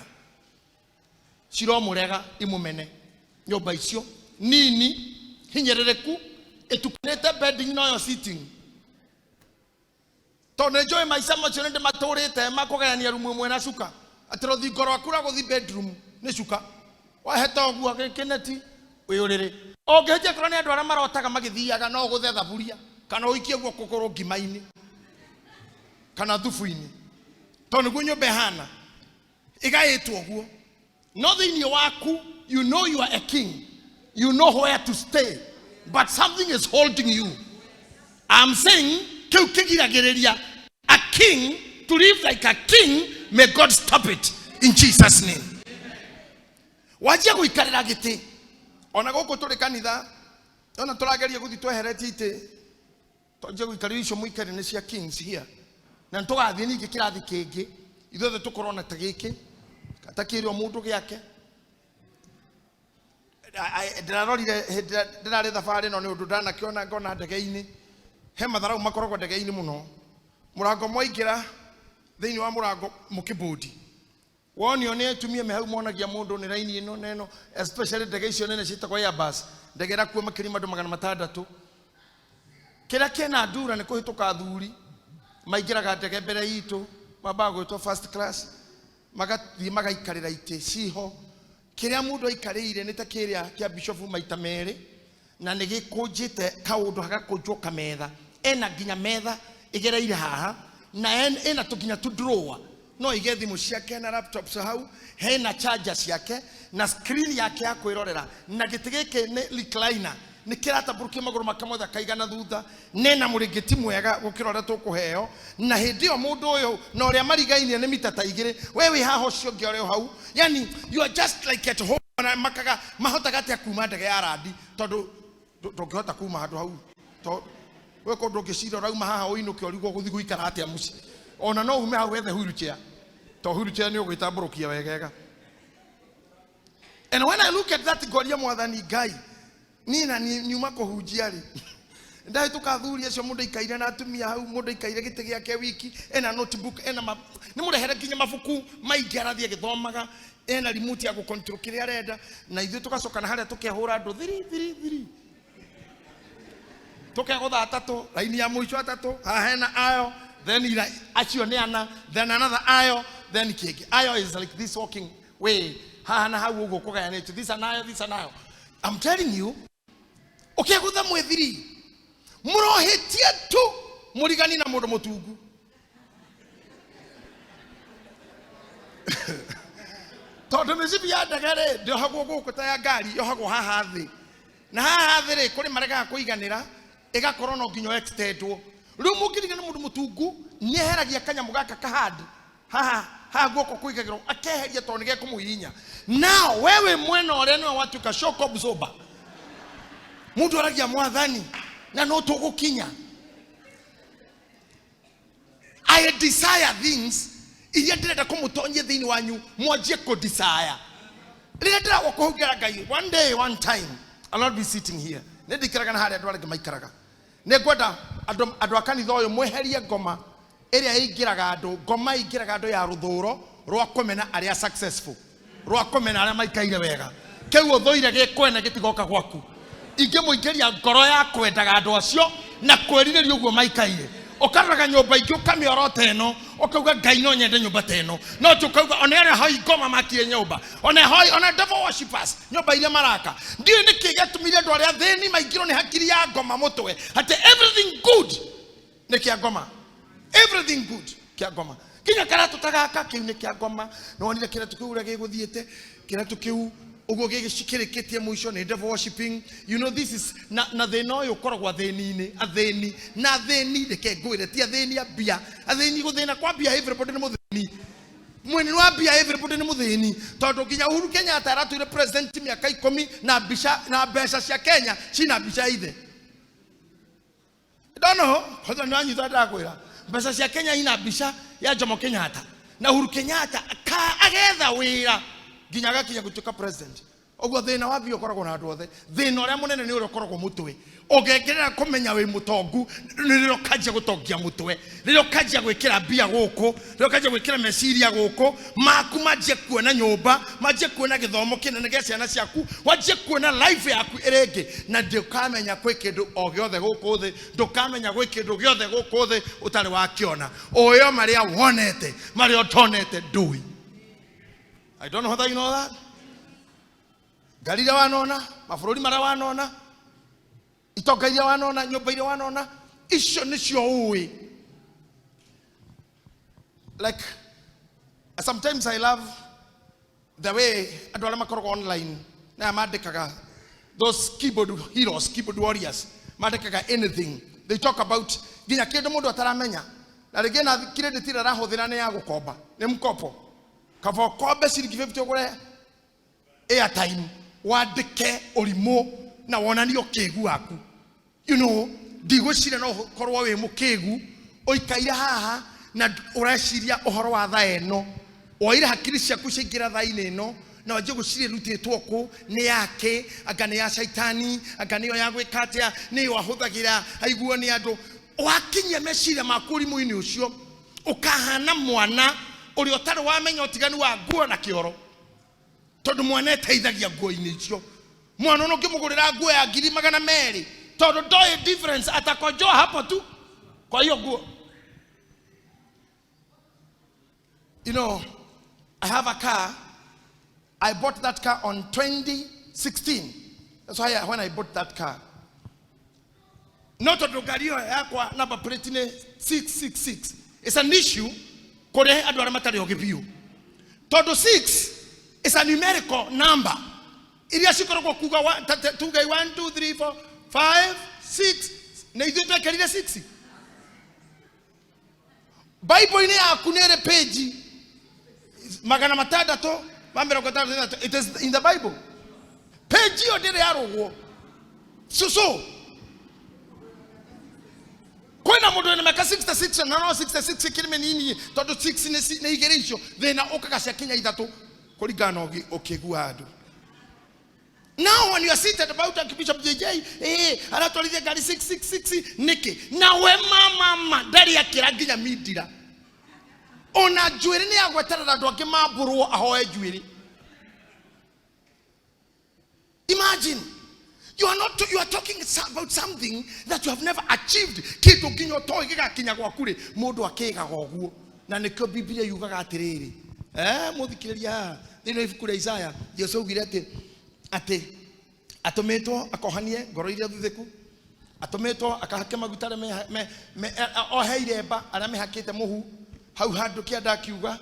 ciromũrega imũmene. Nyũmba icio nini hinyerereku ĩtukanĩte bedding noyo sitting, tondũ nĩ njũĩ maica macio nĩ ndĩmatũrĩte makũgayania rumu ĩmwe na cuka, atĩ rũthingo rwaku rwa gũthiĩ bedroom nĩ cuka waheta ũguo gĩkĩneti wĩ ũrĩrĩ. Ũngĩhĩtia korwo nĩ andũ arĩa marotaga magĩthiaga, no ũgũthe thaburia kana ũikie guoko kũrũ ngima-inĩ kana thubu-inĩ, tondũ nĩguo nyũmba ĩhana ĩgaĩtwo ũguo. No thĩinĩ waku, you know you are a king, you know where to stay, but something is holding you. I'm saying kĩu kĩgiragĩrĩria a king to live like a king. May God stop it in Jesus' name. Wanjia gũikarĩra gĩtĩ ona gũkũ tũrĩ kanitha, ona tũrageria gũthiĩ tweheretie itĩ, twanjia gũikarĩra icio mũikarĩre nĩ cia kings here, na nĩ tũgathiĩ ningĩ kĩrathi kĩngĩ ithuothe tũkorwo na ta gĩkĩ ta kĩrĩ o mũndũ gĩake. Ndĩrarorire hĩndĩ ĩrĩa ndĩrarĩ thabarĩ ĩno, nĩ ũndũ ndanakĩona ngona ndege-inĩ he matharau makoragwo ndege-inĩ mũno. Mũrango mwaingĩra thĩinĩ wa mũrango mũkĩbũndi wonio nĩ atumia me hau monagia mũndũ nĩ raini ĩno na ĩno, especially ndege icio nene ciĩtagwo Airbus, ndege ĩrakua makĩria ma andũ 600. Kĩrĩa kĩna ndura nĩ kũhĩtũka athuri maingĩraga ndege mbere itũ, mambaga gwĩtwo first class, magathiĩ magaikarĩra itĩ ciho. Kĩrĩa mũndũ aikarĩire nĩ ta kĩrĩa kĩa bishofu maita merĩ, na nĩ gĩkũnjĩte kaũndũ hagakũnjwo kametha, ena nginya metha ĩgereire haha na ĩna tũnginya tu drawer no ige thimũ ciake na laptops hau, hena charger ciake na screen yake ya kwĩrorera, na gĩtĩ gĩkĩ nĩ recliner, nĩ kĩratambũrũkia magũrũ make mothe akaigana thutha, nena mũrĩngĩti mwega gũkĩra ũrĩa tũkũheo. Na hĩndĩ ĩyo mũndũ ũyũ na ũrĩa marigainie nĩ mita ta igĩrĩ, we wĩ haha, ũcio ũngĩ ũrĩ o hau, yani you are just like at home. Ona makaga mahotaga atĩa kuma ndege ya randi, tondũ ndũngĩhota kuma handũ hau to we kũndũ ũngĩcira ũrauma haha ũinũke ũrigwo gũthiĩ gũikara atĩa mũciĩ. Ona no ume hau wethe wheelchair, to wheelchair nĩ ũgwĩtambũrũkia wegega. And when I look at that, ngoria Mwathani Ngai, niĩ na niuma kũhunjia rĩ, ndahĩtũka athuri acio, mũndũ aikaire na atumia hau, mũndũ aikaire gĩtĩ gĩake wiki, ena notebook, ena nĩ mũrehere nginya mabuku maingĩ arathiĩ agĩthomaga, ena remote ya gũcontrol kĩrĩa arenda, na ithuĩ tũgacoka na harĩa tũkehũra andũ thiri thiri thiri, tũkegũtha atatũ raini ya mũico atatũ haha hena ayo, then ira acio nĩ ana, then another ayo, then kĩngĩ. Ayo is like this walking way haha na hau ũguo kũgayanĩtio, this an ayo, this an ayo. I'm telling you, ũkĩgũtha mwĩthiri mũrohĩtie tu mũrigani na mũndũ mũtungu, tondũ mĩcibi ya ndege rĩ ndĩohagwo gũkũ ta ya ngari, yohagwo haha thĩ, na haha thĩ rĩ kũrĩ maregaga kũiganĩra, ĩgakorwo no nginya extendwo. Rĩu mũngĩringana na mũndũ mũtungu, nĩeheragia kanyamũ gaka kahandi haha haha guoko kũigagĩrwo, akeheria tondũ nĩgekũmũhihinya. Nao we wĩ mwena ũrĩa nĩwe watuĩka shock absorber. Mũndũ aragia Mwathani na no tũgũkinya. I desire things iria ndĩrenda kũmũtonyia thĩinĩ wanyu, mwanjie kũ desire rĩrĩa ndĩragwo kũhungĩra Ngai. One day, one time, I'll not be sitting here, nĩ ndikaraga na harĩa andũ arĩa angĩ maikaraga. Nĩ ngwenda andũ a kanitha ũyũ mweherie ngoma ĩrĩa ĩingĩraga andũ, ngoma ĩingĩraga andũ ya rũthũro rwa kũmena arĩa successful, rwa kũmena arĩa maikaire wega. Kĩu ũthũire gĩkwene gĩtigoka gwaku. Ingĩmũingĩria ngoro ya kwendaga andũ acio na kwĩrirĩria ũguo maikaire, ũkaroraga nyũmba ingĩ ũkamĩorota ĩno, ũkauga Ngai no nyende nyũmba ta ĩno, no ti ũkauga ona arĩa hoi ngoma makie nyũmba, ona hoi, ona devil worshippers nyũmba iria maraka. Ndiũĩ nĩkĩ gĩatũmire andũ arĩa athĩni maingĩrwo nĩ hakiri ya ngoma mũtwe atĩ everything good nĩ kĩa ngoma, everything good kĩa ngoma, nginya karatũ ta gaka kĩu nĩ kĩa ngoma. Nĩwonire kĩratũ kĩu ũrĩa gĩgũthiĩte, kĩratũ kĩu ũguo gĩkĩrĩkĩtie mũico nĩ devil worshiping. You know this is na thĩna ũyũ ũkoragwo athĩni-inĩ, athĩni na athĩni, reke ngwĩre, ti athĩni a mbia, athĩni gũthĩna kwa mbia, everybody nĩ mũthĩni mwene wa mbia, everybody nĩ mũthĩni, tondũ nginya Uhuru Kenyatta aratũire president mĩaka 10 na mbica na mbeca cia Kenya cina mbica ya ithe. Don't know kwanza nĩ wanyita ndakwĩra mbeca cia Kenya ina mbica ya Jomo Kenyatta, na Uhuru Kenyatta ka agetha wĩra nginya agakinya gũtuĩka president. Ũguo thĩna wa mbia ũkoragwo na andũ othe. Thĩna ũrĩa mũnene nĩ ũrĩa ũkoragwo mũtwe. Ũngĩengerera kũmenya wĩ mũtongu, nĩ rĩrĩa ũkanjia gũtongia mũtwe, rĩrĩa ũkanjia gwĩkĩra mbia gũkũ, rĩrĩa ũkanjia gwĩkĩra meciria gũkũ maku, manjie kuona nyũmba, manjie kuona gĩthomo kĩnene gĩa ciana ciaku, wanjie kuona life yaku ĩrĩ ĩngĩ, na ndũkamenya kwĩ kĩndũ o gĩothe gũkũ thĩ, ndũkamenya gwĩ kĩndũ gĩothe gũkũ thĩ ũtarĩ wakĩona. Ũĩ o marĩa wonete, marĩa ũtonete ndũĩ. I don't know whether you know that. Ngari iria wanona, mabũrũri marĩa wanona, itonga iria wanona, nyũmba iria wanona, icio nĩcio ũĩ. Like sometimes I love the way andũ arĩa makoragwo online na aya mandĩkaga, those keyboard heroes, keyboard warriors, mandĩkaga anything. They talk about nginya kĩndũ mũndũ ataramenya, na rĩngĩ na credit ĩrĩa arahũthĩra nĩ ya gũkomba, nĩ mkopo. Kaba ũkombe ciringi 50 ũgũre airtime, wandĩke ũrimũ na wonanie ũkĩgu waku. Ndigwĩciria no ũkorwo wĩ mũkĩgu ũikaire haha na ũreciria ũhoro wa thaa ĩno, woire hakiri ciaku ciaingĩra thaa-inĩ ĩno na wanjie gwĩciria ĩrutĩtwo kũ, nĩ yake, anga nĩ ya caitani, anga nĩyo ya gwĩka atĩa, nĩyo ahũthagĩra aiguo nĩ andũ. Wakinyia meciria maku ũrimũ-inĩ ũcio, ũkahana mwana ũrĩa ũtarĩ wamenya ũtiganu wa nguo na kĩoro, tondũ mwana eteithagia nguo-inĩ icio. Mwana ũyũ ũngĩmũgũrĩra nguo ya ngiri magana merĩ, tondũ ndoĩ difference, atakojoa hapo tu kwa hiyo nguo. I have a car. I bought that car on 2016. That's why when I bought that car, not tondũ ngari ĩyo yakwa number plate nĩ 666. It's an issue kũrĩ andũ arĩa matarĩ ogĩ biũ, tondũ 6 is a numerical number iria cikoragwo kuga tuge 1 2 3 4 5 6, na ithuĩ twekĩrire 6. Bible-inĩ yaku nĩ ĩrĩ page magana matandatũ ma mĩrongo ĩtandatũ na ithatũ. It is in the Bible. Page ĩyo ndĩrĩ yarũgwo. Susu kwĩna mũndũ wĩna mĩaka 66 na no 66 kĩrĩ mĩnini, tondũ 6 nĩ igĩrĩ icio, thĩna ũkaga ciakinya ithatũ kũringana na ũkĩgu wa andũ. Now when you are seated about Archbishop JJ, aratwarithia ngari 666 nĩkĩ? Na we mama ndarĩ akĩra nginya mindira. Ona njuĩrĩ nĩ yagweterera andũ angĩ mambũrwo ahoe njuĩrĩ. Imagine you are not, you are talking about something that you have never achieved. Kĩndũ nginya ũtoĩ gĩgakinya gwaku rĩ, mũndũ akĩgaga ũguo. Na nĩkĩo Biblia yugaga atĩrĩrĩ, mũthikĩrĩria haha, thĩinĩ wa ibuku rĩa Isaya, Jesu augire atĩ atũmĩtwo akohanie ngoro iria thuthĩku, atũmĩtwo akahake maguta arĩa ohe iremba arĩa mehakĩte mũhu hau handũ kĩanda, akiuga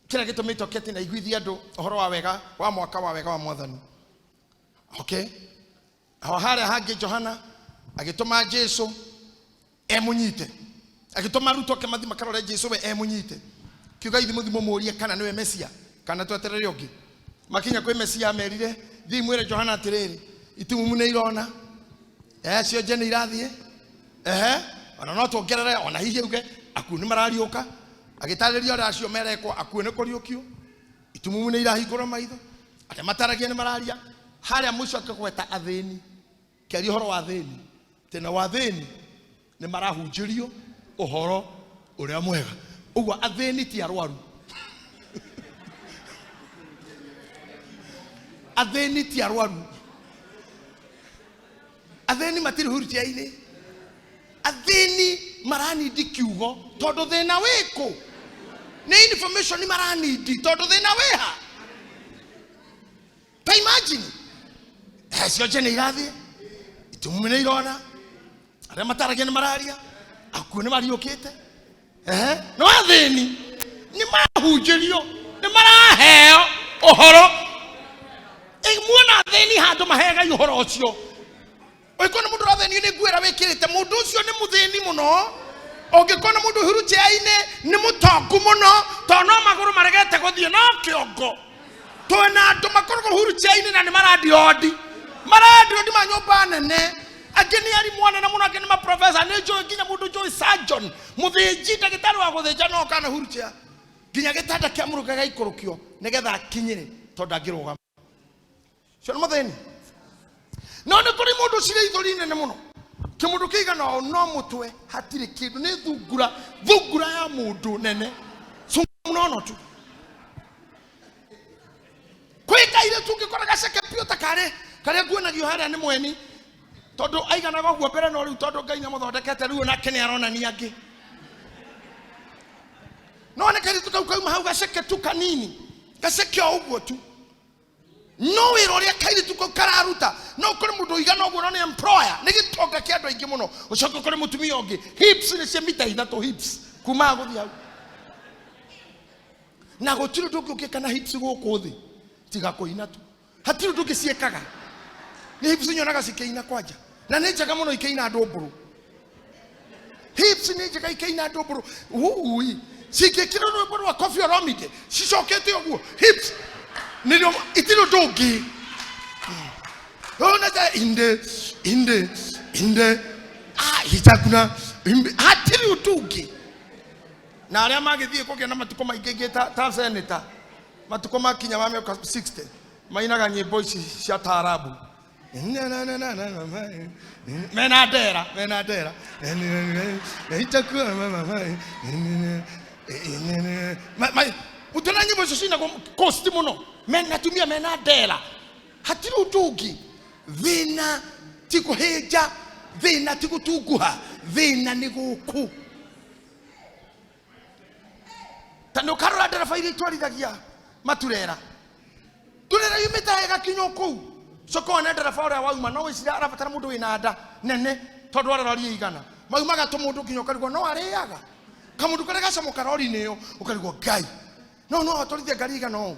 kĩrĩa gĩtũmĩtwo kĩatĩ na iguithie andũ ũhoro wa wega wa mwaka wa wega wa Mwathani. Okay, aho harĩa hangĩ Johana agĩtũma Jesu emũnyite, agĩtũma arutwo ake mathiĩ makarore Jesu we emũnyite, kiuga ithi mũthiĩ mũmũrie kana nĩwe Mesia kana tweterere ũngĩ. Makinya kwĩ Mesia amerire, thiĩ mwĩre Johana atĩrĩrĩ, itumumu nĩ irona, cionje nĩ irathiĩ, ona no tuongerere ona hihi auge akuũ nĩ marariũka. Agĩtarĩria ũrĩa acio merekwo, akuũ nĩ kũriũkio, itumumu nĩ irahingũrwo maitho, arĩa mataragia nĩ mararia. Harĩa mũico akĩgweta athĩni, kĩaria ũhoro wa athĩni, tena wa athĩni nĩ marahunjĩrio ũhoro ũrĩa mwega. Ũguo athĩni ti arwaru, athĩni ti arwaru, athĩni matirĩ wheelchair-inĩ, athĩni maranindi kiugo, tondũ thĩna wĩkũ nĩ information maranindi, tondũ thĩna wĩha. Ta imagine, cionje nĩ irathiĩ, itumumu nĩ irona, arĩa mataragia nĩ mararia, akuũ nĩ mariũkĩte, no athĩni nĩ marahunjĩrio, nĩ maraheo ũhoro. Muona athĩni handũ maheaga ũhoro ũcio. Ũngĩkona mũndũ ũrathĩnio nĩ nguo ĩrĩa wĩkĩrĩte, mũndũ ũcio nĩ mũthĩni mũno. Ũngĩkona mũndũ wheelchair-inĩ nĩ mũtongu mũno, tondũ no magũrũ maregete gũthiĩ, no kĩongo. Twĩna andũ makoragwo wheelchair-inĩ na nĩ marandiondi, marandiondi ma nyũmba nene, angĩ nĩ arimũ anene mũno, angĩ nĩ maprofesa. Nĩ njũĩ nginya mũndũ njũĩ surgeon, mũthĩnji, ndagĩtarĩ wa gũthĩnja, no kana wheelchair, nginya gĩtanda kĩa mũrũka gĩgaikũrũkio nĩgetha akinyĩre, tondũ ndangĩrũgama. Cio nĩ mũthĩni. No nĩ kũrĩ mũndũ cirĩ ithũri nene mũno. Kĩmũndũ kĩigana ũũ no mũtwe hatirĩ kĩndũ, nĩ thungura, thungura ya mũndũ nene. Mũnono tu. Kwĩ kairĩtu ũngĩkora gaceke biũ ta karĩ karĩa nguonagio harĩa nĩ mweni, tondũ aiganaga ũguo mbere, no rĩu tondũ Ngai nĩamũthondekete rĩu onake nĩ aronania angĩ. No nĩ kairĩtu kau kauma hau gaceke tu kanini, gaceke o ũguo tu. No wĩra ũrĩa kairĩtu kau kararuta, no kũrĩ mũndũ ũigana ũguo, no nĩ employer, nĩ gĩtonga kĩa andũ aingĩ mũno. Ũcoke kũrĩ mũtumia ũngĩ, hips nĩ cia mita 3, hips kuma haha gũthiĩ hau. Na gũtirĩ ũndũ ũngĩ ũngĩka na hips gũkũ thĩ tiga kũina tu. Hatirĩ ũndũ ũngĩ ciĩkaga. Nĩ hips nyonaga cikĩina kwanja, na nĩ njega mũno ikĩina ndũmbũrũ. Hips nĩ njega ikĩina ndũmbũrũ. Ui, cingĩkĩra rwĩmbo rwa Koffi Olomide cicokete ũguo, hips nĩrĩo, itirĩ ũndũ ũngĩ. Ona ta inde inde inde ah hitakuna hatirĩ ũndũ ũngĩ. Na arĩa magĩthiĩ kũgĩa na matukũ maingĩ ingĩ ta senator, matukũ makinya ma mĩaka 60 mainaga nyĩmbo ici cia taarabu. Mena ndera, mena ndera. Mũtũna nyĩmbo icio cinagwo coast mũno. Mena atumia mena ndera. Hatirĩ ũndũ ũngĩ. Thĩna ti kũhĩnja, thĩna ti gũtunguha, thĩna nĩ gũkũ. Ta nĩ ũkarora ndereba iria itwarithagia maturera. Turera yumĩte ĩgakinya o kũu. Coka wone ndereba ũrĩa wauma, no wĩciria arabatara mũndũ wĩna nda nene tondũ wa rori ĩigana. Maumaga tũmũndũ nginya ũkarigwo no arĩaga. Kamũndũ karĩa gacomoka rori-inĩ ĩyo ũkarigwo Ngai. No no atwarithia ngari ĩigana ũũ.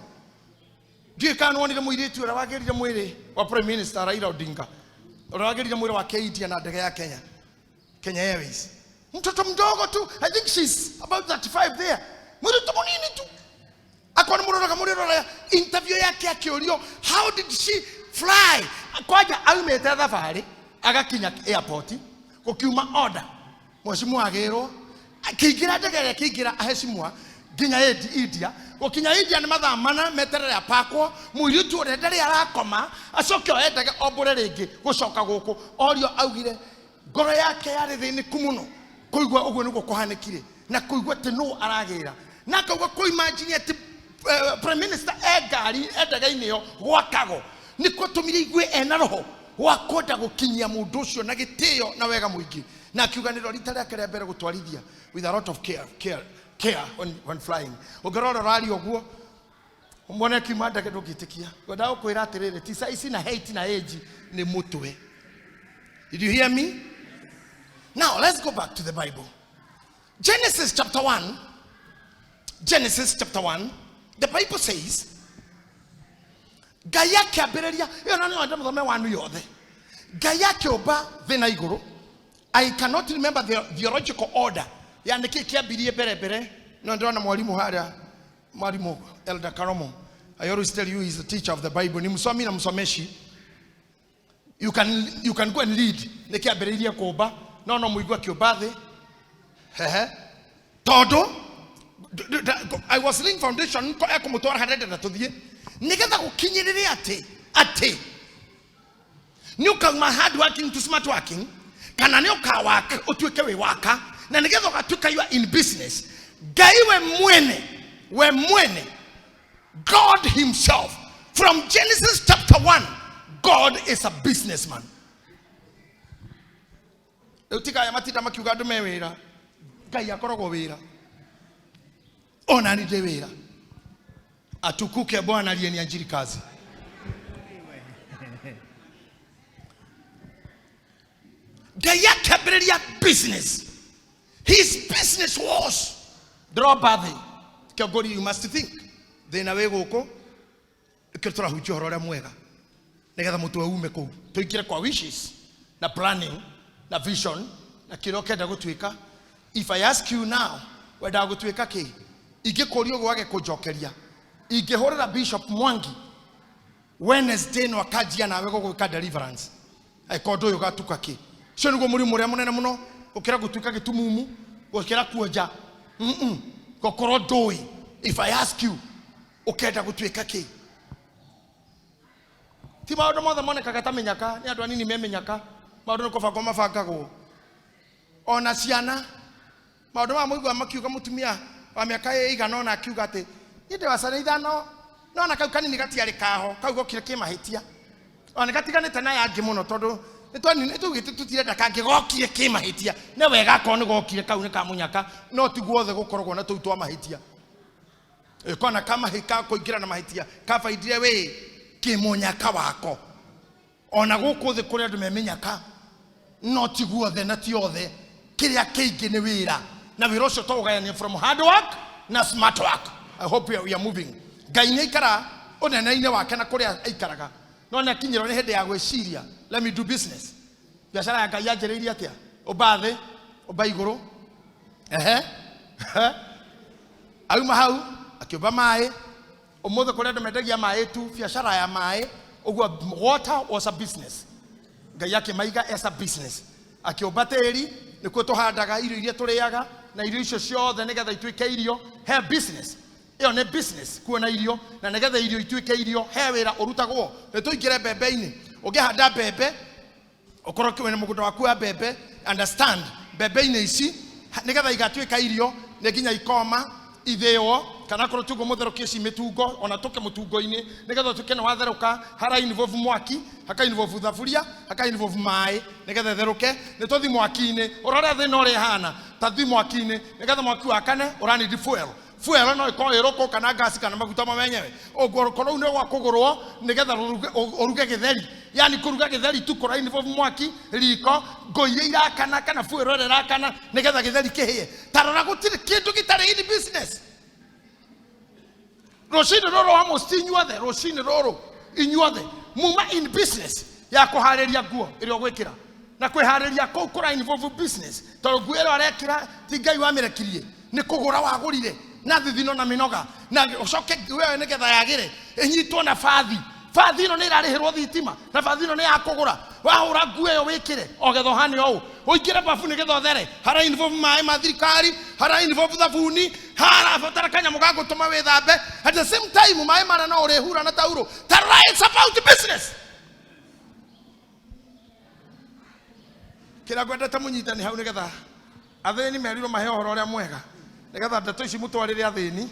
Ndiũĩ kana nĩwonire mũirĩtu ũrĩa wagĩrire mwĩrĩ wa Prime Minister Raila Odinga. Ũrĩa wagĩrire mwĩrĩ wake India na ndege ya Kenya. Kenya Airways. Mtoto mdogo tu, I think she's about 35 there. Mũirĩtu mũnini tu. Akorwo nĩ mũroraga mũrĩrora interview yake akĩũrio how did she fly? Kwanja aumĩte thabarĩ agakinya airport gũkiuma order. Mheshimiwa agĩrwo akĩingĩra ndege ĩrĩa ĩkĩingĩra aheshimiwa nginya India. Gũkinya India nĩ mathaa 4 meterere apakwo. Mũirĩtu ũrĩa ndarĩ arakoma acoke oe ndege ombũre rĩngĩ gũcoka gũkũ. Orio augire ngoro yake yarĩ thĩnĩku mũno kũigua ũguo nĩguo kũhanĩkire na kũigua atĩ nũ aragĩra, na akauga kũ imagine atĩ prime minister e ngari e ndege-inĩ ĩyo gwakago nĩ kwatũmire igue ena roho wa kwenda gũkinyia mũndũ ũcio na gĩtĩo na wega mũingĩ, na akiuga nĩrĩo rita rĩake rĩa mbere gũtwarithia with a lot of care, care, care when flying. Ũngĩrora ũraria ũguo mwone akiuma ndege ndũngĩtĩkia. Ngwendaga gũkwĩra atĩrĩrĩ, ti size na height na age, nĩ mũtwe. Did you hear me? Now let's go back to the Bible. Genesis chapter 1. Genesis chapter 1. The Bible says, Ngai akĩambĩrĩria, ĩyo na nĩyo mũthome wanu yothe. Ngai akĩũmba thĩ na igũrũ. I cannot remember the theological order. Ya nĩkĩ kĩambirie mbere mbere. No ndĩrona mwarimũ harĩa, mwalimu Elder Karomo. I always tell you he's a teacher of the Bible. Ni msomi na msomeshi. You can go and read. Nĩ kĩambĩrĩirie kũmba, no no mũigue akĩũmba thĩ. Hehe. Tondũ I was laying foundation ekũmũtwara harĩa ndĩrenda tũthiĩ, nĩgetha gũkinyĩrĩre atĩ nĩ ũkauma hard working to smart working, kana nĩ ũkawaka ũtuĩke wĩ waka, na nĩgetha ũgatuĩka you are in business. Ngai we mwene, we mwene, God himself, from Genesis chapter 1, God is a businessman. Rĩu tiga aya matinda makiuga andũ me wĩra, Ngai akoragwo wĩra. Ona ni ndĩ wĩra. Atukuke Bwana aliyeniajiri kazi. Ngai akĩambĩrĩria business. His business was ndĩromba thĩ. Kĩongori, you must think. Thĩna wĩ gũkũ, nĩkĩo tũrahunjia ũhoro ũrĩa mwega, nĩgetha mũtwe ume kũu, tũingĩre kwa wishes na planning na vision na kĩrĩa ũkenda gũtuĩka. If I ask you now, wendaga gũtuĩka kĩ? Ingĩkũria ũguo wage kũnjokeria, ingĩhũrĩra Bishop Mwangi Wednesday no akanjia nawe gũgwĩka deliverance. Angĩkorwo ndũĩ ũgatuka kĩ. Ũcio nĩguo mũrimũ ũrĩa mũnene mũno, gũkĩra gũtuĩka gĩtumumu, gũkĩra kuonja. Gũkorwo ndũĩ. If I ask you, ũkenda gũtuĩka kĩ? Ti maũndũ mothe monekaga ta mĩnyaka, nĩ andũ anini me mĩnyaka. Maũndũ nĩ kũbangwo mabangagwo. Ona ciana, maũndũ maya mũiguaga makiuga mũtumia wa mĩaka ĩigana ũna akiuga atĩ niĩ ndĩ wa ciana ithano, no ona kau kanini gatiarĩ kaho, kau gokire kĩmahĩtia. Ona nĩ gatiganĩte na aya angĩ mũno tondũ nĩ twaugĩte tũtirenda kangĩ gokire kĩmahĩtia. Nĩ wega akorwo nĩ gokire kau nĩ ka mũnyaka, no ti guothe gũkoragwo na tũu twa mahĩtia. Kona kamahi ka kũingĩra na mahĩtia kabaindire wĩ kĩmũnyaka wako. Ona gũkũ thĩ kũrĩ andũ me mĩnyaka, no ti guothe na ti othe. Kĩrĩa kĩingĩ nĩ wĩra, na wĩra ũcio to ũgayanie from hard work na smart work. I hope we are moving. Ngai nĩ aikara ũnene-inĩ wake na kũrĩa aikaraga, no nĩ akinyĩrwo nĩ hĩndĩ ya gwĩciria, let me do business. Biacara ya Ngai yanjĩrĩirie atĩa? Ũmba thĩ, ũmba igũrũ. Ehe. Auma hau akĩũmba maĩ. Ũmũthĩ kũrĩ andũ mendagia maĩ tu, biacara ya maĩ. Ũguo water was a business. Ngai akĩmaiga as a business. Akĩũmba tĩri, nĩkuo tũhandaga irio iria tũrĩaga, na irio icio ciothe nĩgetha ituĩke irio, he business. Ĩyo nĩ business, kuona irio, na nĩgetha irio ituĩke irio, he wĩra ũrutagwo. Nĩ tũingĩre mbembe-inĩ. Ũngĩhanda mbembe, ũkorwo wĩna mũgũnda waku wa mbembe, understand, mbembe-inĩ ici, nĩgetha igatuĩka irio, nĩ nginya ikoma, ithĩo, kana korwo tiguo mũtherũkie ci mĩtungo, ona tũke mũtungo-inĩ, nĩgetha ũtuĩke nĩ watherũka, hara involve mwaki, haka involve thaburia, haka involve maĩ, nĩgetha ĩtherũke. Nĩ tũthi mwaki-inĩ, ũrore thĩna ũrĩa ĩhana, ta thi mwaki-inĩ, nĩgetha mwaki wakane, ũra need fuel. Fuel no ĩkorwo ĩ rũkũ kana ngasi kana maguta mo menyewe. Ũguo rũkũ rũu nĩ rwa kũgũrwo nĩgetha ũruge gĩtheri. Yani kũruga gĩtheri tu kũra involve mwaki, riko, ngũ iria irakana kana fuel ĩrĩa ĩrakana nĩgetha gĩtheri kĩhĩe. Ta rora gũtirĩ kĩndũ gĩtarĩ in business. Rũcinĩ rũrũ wa mũciĩ inyuothe, rũcinĩ rũrũ inyuothe muma in business ya kũharĩria nguo ĩrĩa ũgwĩkĩra. Na kwĩharĩria kũu kũra involve business, tondũ nguo ĩrĩa ũrekĩra ti Ngai wamĩrekirie, nĩ kũgũra wagũrire na thithino na mĩnoga, na ũcoke nguo ĩyo nĩgetha yagĩre ĩnyitwo na bathi. Bathi ĩno nĩ ĩrarĩhĩrwo thitima, na bathi ĩno nĩ ya kũgũra. Wahũra nguo ĩyo wĩkĩre o getha ũhane ũũ, ũingĩre babu nĩgetha ũthere, hara involve maĩ ma thirikari, hara involve thabuni, harabatara kanyamũ ga gũtũma wĩthambe. At the same time maĩ marĩa no ũrĩhura na taurũ. Ta rora, it's about business. Kĩrĩa ngwendete mũnyitani hau nĩgetha athĩni merirwo mahe ũhoro ũrĩa mwega, nĩgetha ndeto ici mũtwarĩre athĩni.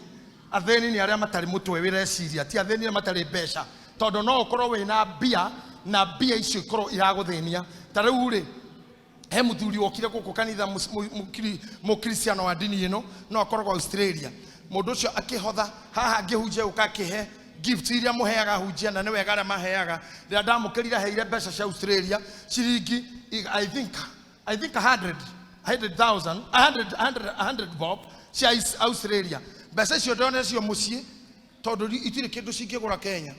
Athĩni nĩ arĩa matarĩ mũtwe wĩreciria, ti athĩni arĩa matarĩ mbeca, tondũ no ũkorwo wĩna mbia na mbia icio ikorwo iragũthĩnia. Ta rĩu rĩ, he mũthuri wokire gũkũ kanitha, mũkristiano wa ndini ĩno, no akoragwo Australia. Mũndũ ũcio akĩhotha haha ngĩhunjia gũka akĩhe gift iria mũheaga hunjia, na nĩ wega arĩa maheaga. Rĩrĩa ndamũkĩrire aheire mbeca cia Australia ciringi, I think a hundred, hundred thousand, a hundred, hundred, a hundred bob cia Australia. Mbeca icio ndona cio mũciĩ, tondũ itirĩ kĩndũ cingĩgũra Kenya.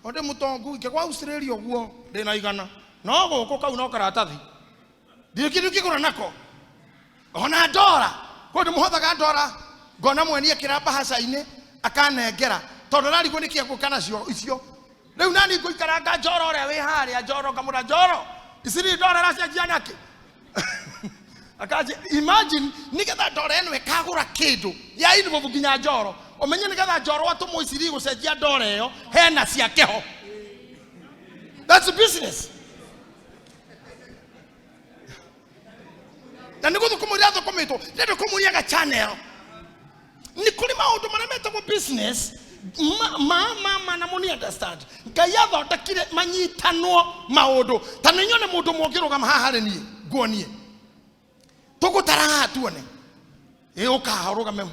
O ndĩ mũtongu, ingĩgwa Australia ũguo ndĩna igana, no gũkũ kau no karatathi, ndirĩ kĩndũ ingĩgũra nako. Ona ndora, kũndũ mũhothaga ndora, ngona mweni ekĩra mbahaca-inĩ akanengera, tondũ ararigwo nĩkĩ egũka nacio icio. Rĩu nani ngũikaranga njoro ũrĩa wĩ harĩa njoro, ngamũra njoro ici nĩ ndora ĩracenjia nakĩ? Akanjĩ, imagine nĩgetha ndora ĩno ĩkagũra kĩndũ ya involve nginya njoro, ũmenye nĩgetha njoro atũmwo ici gũcenjia ndora ĩyo hena ciake ho. That's business. Na nĩ gũthũkũmwo irathũkũmĩtwo, ndĩrenda kũmuonia channel. Nĩ kũrĩ maũndũ marĩa metagwo business, ma, ma, ma, ma, na mũni understand. Ngai athondekire manyitanwo maũndũ. Ta nĩ nyone mũndũ ũmwe ũngĩrũgama haha harĩ niĩ, nguonie. Tũgũtara haha tuone. Ĩ, ũka haha ũrũgame.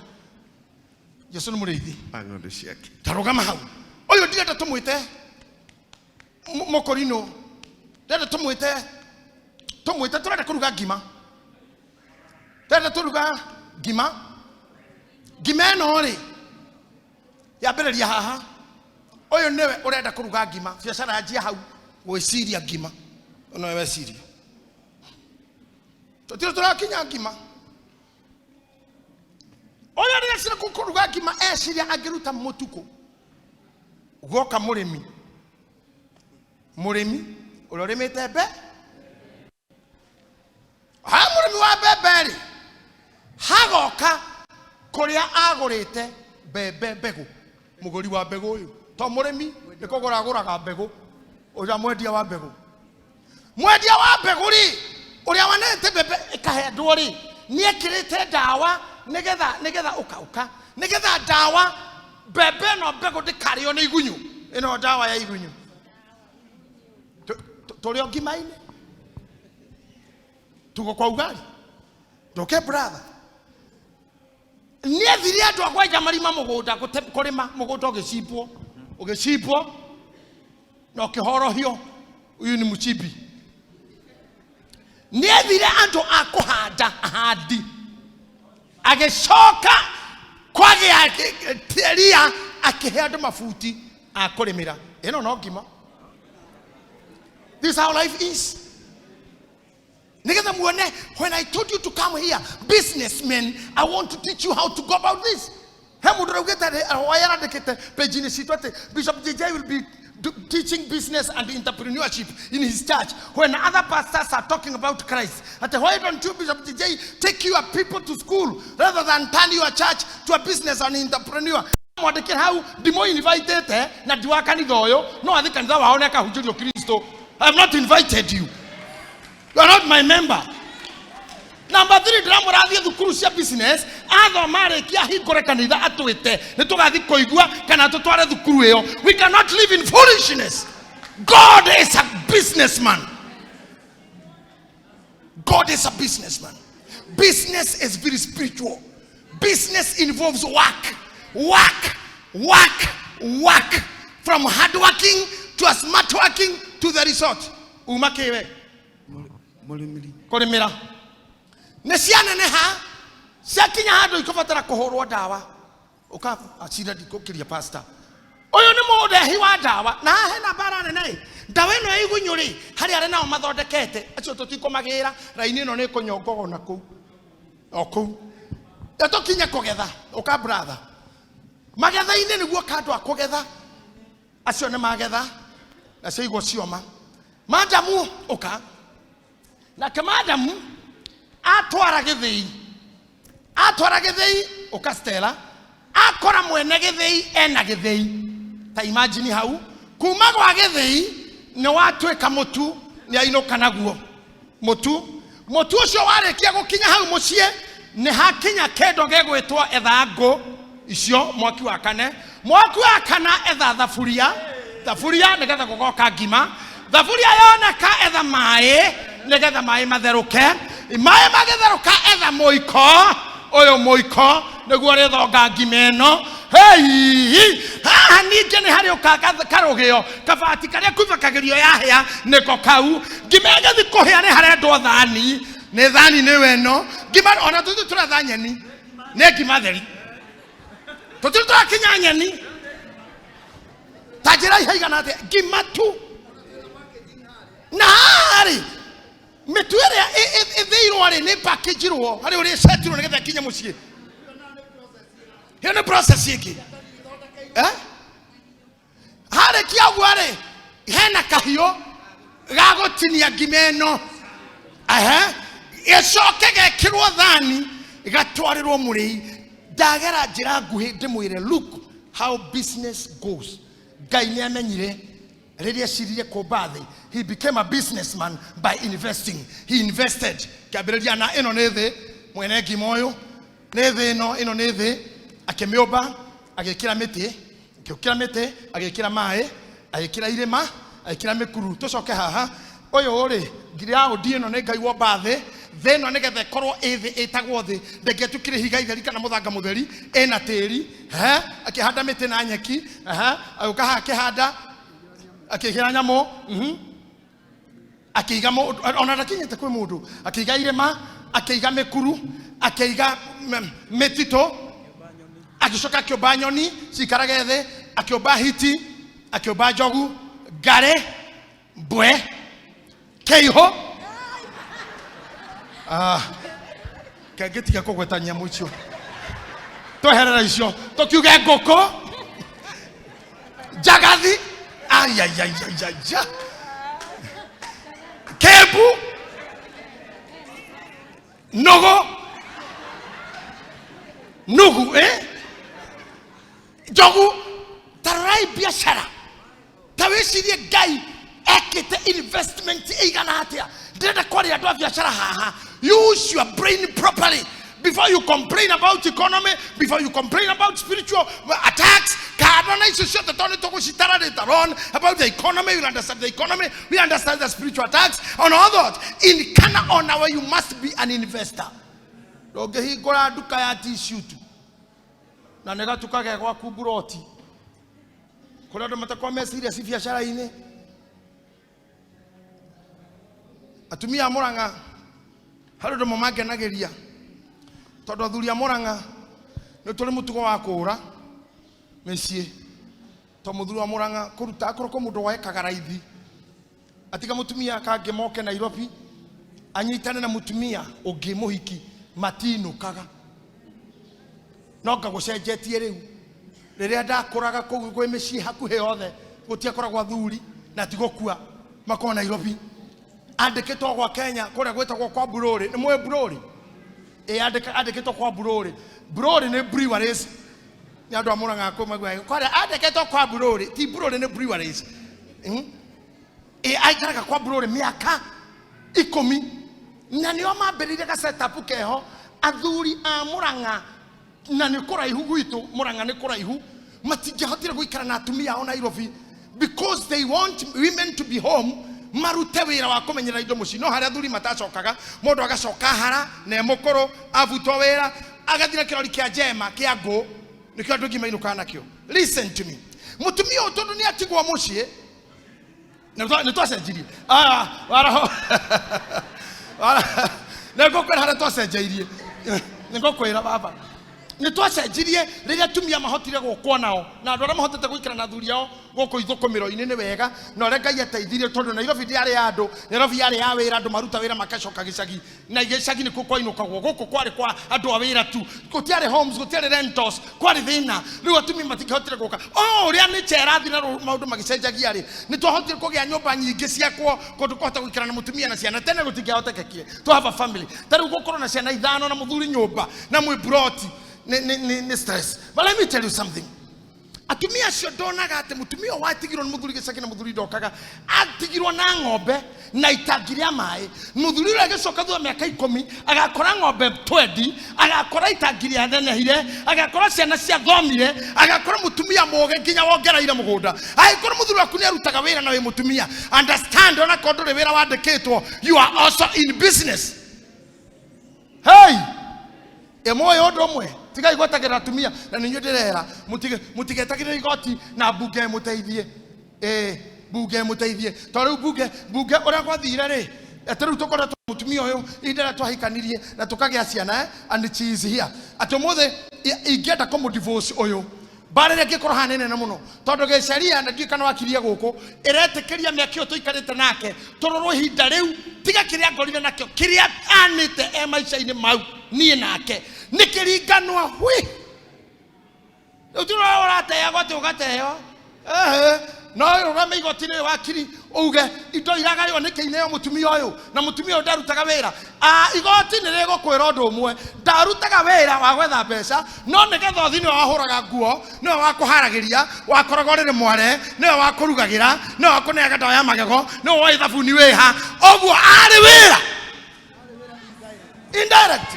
Jesu nĩ mũrĩithi. Wa ng'ondu ciake. Ta rũgama hau. Ũyũ ndirenda tũmwĩte mũkorino. Ndirenda tũmwĩte tũrenda kũruga ngima. Tũrenda tũruga ngima. Ngima ĩno rĩ, yambĩrĩria haha. Ũyũ nĩwe ũrenda kũruga ngima. Biacara yanjia hau gwĩciria ngima. Ũyũ nĩwe weciria. Tũtirĩ tũrakinya ngima. Ũyũ rĩrĩa kũruga ngima eciria angĩruta mũtukũ. Guoka mũrĩmi. Mũrĩmi ũrĩa ũrĩmĩte mbe. Ha mũrĩmi wa mbembe rĩ, hagoka kũrĩa agũrĩte mbembe mbegũ. Mũgũri wa mbegũ ũyũ to mũrĩmi, nĩ kũgũra agũraga mbegũ. Ũrĩa mwendia wa mbegũ, mwendia wa mbegũ rĩ, ũrĩa wanete mbembe ĩkahendwo rĩ, nĩekĩrĩte ndawa nĩgetha ũka nĩgetha ndawa mbembe ĩno mbegũ ndĩkarĩo nĩ igunyũ. Ĩno ndawa ya igunyũ tũrĩ o ngima-inĩ, tuko kwa ugali. Ndoke brother, nĩethire andũ a kwenja marima mũgũnda, kũrĩma mũgũnda ũgĩcimbwo, ũgĩcimbwo na ũkĩhorohio. Huyu ni mchimbi. Nĩethire andũ a kũhanda, ahandi. Agĩcoka kwagĩa ria, akĩhe andũ mabuti a kũrĩmĩra. Ĩno no ngima. This is how life is. Nĩgetha muone, when I told you to come here, businessmen, I want to teach you how to go about this. He mũndũ raugĩte yarandĩkĩte page-inĩ citũ atĩ Bishop JJ will be teaching business and entrepreneurship in his church when other pastors are talking about Christ. Ati why don't you, Bishop JJ, take your people to school rather than turn your church to a business and entrepreneur? Mwandĩkĩre hau ndimũ invitĩte na ndi wa kanitha ũyũ, no athi kanitha wao na akahunjĩrio Kristo. I have not invited you. You are not my member. Number 3, ndĩramũrathiĩ thukuru cia business, athoma arĩkia ahingũre kanitha atwĩte nĩ tũgathiĩ kũigua kana tũtware thukuru ĩyo. We cannot live in foolishness. God is a businessman. God is a businessman. Business is very spiritual. Business involves work, work, work, work. From hard working to a smart working to the result. Uma kĩwe? Mũrĩmĩri. Kũrĩmĩra. Nĩ cianeneha, ciakinya handũ ikũbatara kũhũrwo ndawa. Ũka acira ndikũkĩria pastor. Ũyũ nĩ mũrehi wa ndawa na haha hena mbara nene ĩ. Ndawa ĩno ya igunyũ rĩ, harĩ arĩa nao mathondekete acio tũtikũmagĩra, raini ĩno nĩ ĩkũnyongwo ona kũu o kũu tũkinye kũgetha. Ũka brother, magetha-inĩ nĩguo kandũ a kũgetha, acio nĩ magetha nacio igwo cioma. Madamu ũka nake, madamu atwara gĩthĩi, atwara gĩthĩi. Ũka Stella, akora mwene gĩthĩi ena gĩthĩi. Ta imagine hau kuma gwa gĩthĩi nĩ watuĩka mũtu, nĩ ainũka naguo mũtu. Mũtu ũcio warĩkia gũkinya hau mũciĩ, nĩ hakinya kĩndũ gĩgwĩtwo etha ngũ icio, mwaki wa kane, mwaki wa kana etha thaburia, thaburia nĩgetha gũgoka ngima. Thaburia yoneka, etha maĩ nĩgetha maĩ matherũke. Maĩ magĩtherũka, etha mũiko ũyũ, mũiko nĩguo ũrĩthonga ngima ĩno. Hei, haha ningĩ nĩ harĩ ũka karũgĩo kabati karĩa kubakagĩrio yahĩa, nĩko kau. Ngima ĩgĩthi kũhĩa, nĩ harendwo thani, nĩ thani nĩwe ĩno ngima. Ona tũthiĩ tũretha nyeni, nĩ ngima theri, tũtirĩ tũrakinya nyeni. Ta njĩra ihaigana atĩa ngima tu. Na haha rĩ, mĩtu ĩrĩa ĩthĩirwo rĩ, nĩ package-irwo harĩ ũrĩa ĩcetirwo nĩgetha ĩkinye mũciĩ. Ĩyo nĩ process ĩngĩ, eh? Harĩkia ũguo rĩ, hena kahiũ ga gũtinia ngima ĩno, ehe, gĩcoke gekĩrwo thani, gatwarĩrwo mũrĩi. Ndagera njĩra nguhĩ ndĩmwĩre, look how business goes. Ngai nĩ amenyire rĩrĩa eciririe kũmba thĩ, he became a businessman by investing. He invested. Kĩambĩrĩria na ĩno nĩ thĩ, mwene ngima ũyũ nĩ thĩ ĩno, ĩno nĩ thĩ. Akĩmĩũmba, agĩkĩra mĩtĩ, akĩũkĩra mĩtĩ, agĩkĩra maĩ, agĩkĩra irĩma, agĩkĩra mĩkuru. Tũcoke haha, ũyũ rĩ, ngiraũndi ĩno nĩ Ngai womba thĩ. Thĩ ĩno nĩgetha ĩkorwo ĩ thĩ, ĩtagwo thĩ, ndĩngĩatuĩkire ihiga itheri kana mũthanga mũtheri, ĩna tĩri. Ehe, akĩhanda mĩtĩ na nyeki. Ehe, agĩũka haha akĩhanda, akĩigĩra nyamũ, akĩiga mũndũ, ona ndakinyĩte kwĩ mũndũ, akĩiga irĩma, akĩiga mĩkuru, akĩiga mĩtitũ, agĩcoka akĩũmba nyoni ciikarage thĩ, akĩũmba hiti, akĩũmba njogu, ngarĩ, mbwe, kĩihũ. Ah, kangĩtiga kũgweta nyamũ icio, tweherera icio, tũkiuge ngũkũ, njagathi, ayayayaya, kĩmbu, nũgũ, nugu, eh? Njogu. Tarorai biacara, ta wĩcirie Ngai Ekĩte investment ĩigana atĩa? Ndĩrenda kwaria andũ a biacara haha. Use your brain properly before you complain about economy, before you complain about spiritual attacks. Kana na icio ciothe tondũ nĩ tũgũcitara later on about the economy. We understand the economy, we understand the spiritual attacks on all that. In kana on our, you must be an investor. Ndũngĩhingũra nduka ya tissue tu na nĩ gatuka ge gwaku mburoti kũrĩa andũ matakorwo me serious biacara-inĩ. Atumia a Murang'a harĩ ũndũ ũmwe mangenagĩria, tondũ athuri a Murang'a nĩ tũrĩ mũtugo wa kũũra mĩciĩ. To mũthuri wa Murang'a kũruta akorwo kwĩ mũndũ wekaga raithi, atiga mũtumia kangĩ moke Nairobi anyitane na mũtumia ũngĩ mũhiki, matinũkaga. No ngagũcenjetie rĩu. Rĩrĩa ndakũraga kũu gwĩ mĩciĩ hakuhĩ yothe gũtiakoragwo athuri na tigũkua makorwo Nairobi. Andĩkĩtwo gwa Kenya kũrĩa gwĩtagwo kwa Bururi. Nĩ mũĩ Bururi? Ĩ, andĩkĩtwo kwa Bururi. Bururi nĩ breweries. Nĩ andũ a Murang'a kũu maiguaga kũrĩa andĩkĩtwo kwa Bururi, ti Bururi, nĩ breweries. Ĩ, aikaraga kwa Bururi mĩaka 10, na nĩo mambĩrĩirie ga setup keho athuri a Murang'a, na nĩ kũraihu gwitũ. Murang'a nĩ kũraihu, matingĩahotire gũikara na atumia ao Nairobi because they want women to be home marute wĩra wa kũmenyerera indo mũciĩ. No harĩa athuri matacokaga, mũndũ agacoka hara na e mũkũrũ, abutwo wĩra, agathiĩ na kĩrori kĩa njema kĩa ngũ, nĩkĩo andũ aingĩ mainũkaga nakĩo. Listen to me, mũtumia ũyũ tondũ nĩ atigwo mũciĩ, nĩ twacenjirie. Ah, waraho nĩ ngũkwĩra harĩa twacenjeirie, nĩ ngũkwĩra baba, nĩ twacenjirie rĩrĩa atumia mahotire gũkwo nao, na andũ arĩa mahotete gũikara na athuri ao gũkũ ithũkũmĩro-inĩ nĩ wega, na ũrĩa Ngai ateithirie, tondũ Nairobi ndĩarĩ ya andũ. Nairobi yarĩ ya wĩra, andũ maruta wĩra magacoka gĩcagi, na gĩcagi nĩkuo kwainũkagwo. Gũkũ kwarĩ kwa andũ a wĩra tu, gũtiarĩ homes, gũtiarĩ rentals, kwarĩ thĩna. Rĩu atumia matingĩhotire gũka. O ũrĩa nĩ cherathi na maũndũ magĩcenjagia rĩ, nĩ twahotire kũgĩa nyũmba nyingĩ ciakwo kũndũ kũhota gũikara na mũtumia na ciana. Tene gũtingĩahotekekire to have a family. Ta rĩu gũkorwo na ciana 5 na mũthuri nyũmba na mwĩ buroti nĩ stress. But let me tell you something, atumia acio ndonaga atĩ mũtumia ũyũ watigirwo nĩ mũthuri gĩcagi na mũthuri ndokaga, atigirwo na ng'ombe na itangi rĩa maĩ. Mũthuri ũrĩa agĩcoka thutha mĩaka 10, agakora ng'ombe 20, agakora itangi rĩa nenehire, agakora ciana ciathomire, agakora mũtumia mũũgĩ nginya wongereire mũgũnda. Angĩkorwo mũthuri waku nĩ arutaga wĩra na wĩ mũtumia, understand, ona korwo ndũrĩ wĩra wandĩkĩtwo, you are also in business. Hey, ĩmwe ũndũ ũmwe, tigai gwetagĩrĩra atumia, na nĩ inyuĩ ndĩrera, mũtigetagĩrĩre igoti na mbunge ĩmũteithie. Ĩ, mbunge ĩmũteithie, to rĩu mbunge ũrĩa gwathire rĩ, atĩ rĩu tũkoretwo mũtumia ũyũ ihinda rĩrĩa twahikanirie na tũkagĩa ciana, and she is here. Atĩ ũmũthĩ ingĩenda kũmũ divorce ũyũ, mbara ĩrĩa ĩngĩkorwo haha nĩ nene mũno, tondũ gĩceria na ndiũĩ kana wakirie gũkũ ĩretĩkĩria mĩaka ĩyo tũikarĩte nake tũrorwo ihinda rĩu, tiga kĩrĩa ngorire nakĩo, kĩrĩa anĩte e maica-inĩ mau niĩ nake nĩ kĩringanwa hwi. Rĩu ti ũrĩa ũrateagwo atĩ ũgateo. Ehe, no rũgame igoti-inĩ wakiri uge indo iragaywo nĩkĩ ineo mũtumia ũyũ, na mũtumia ũyũ ndarutaga wĩra. Igoti nĩ rĩgũkwĩra ũndũ ũmwe, ndarutaga wĩra wa gwetha mbeca, no nĩgetha ũthiĩ nĩwe wahũraga nguo, nĩwe wakũharagĩria, wakoragwo rĩrĩ mware, nĩwe wakũrugagĩra, nĩwe wakũneaga ndawa ya magego, nĩwe woĩ thabuni wĩha, ũguo arĩ wĩra indirect,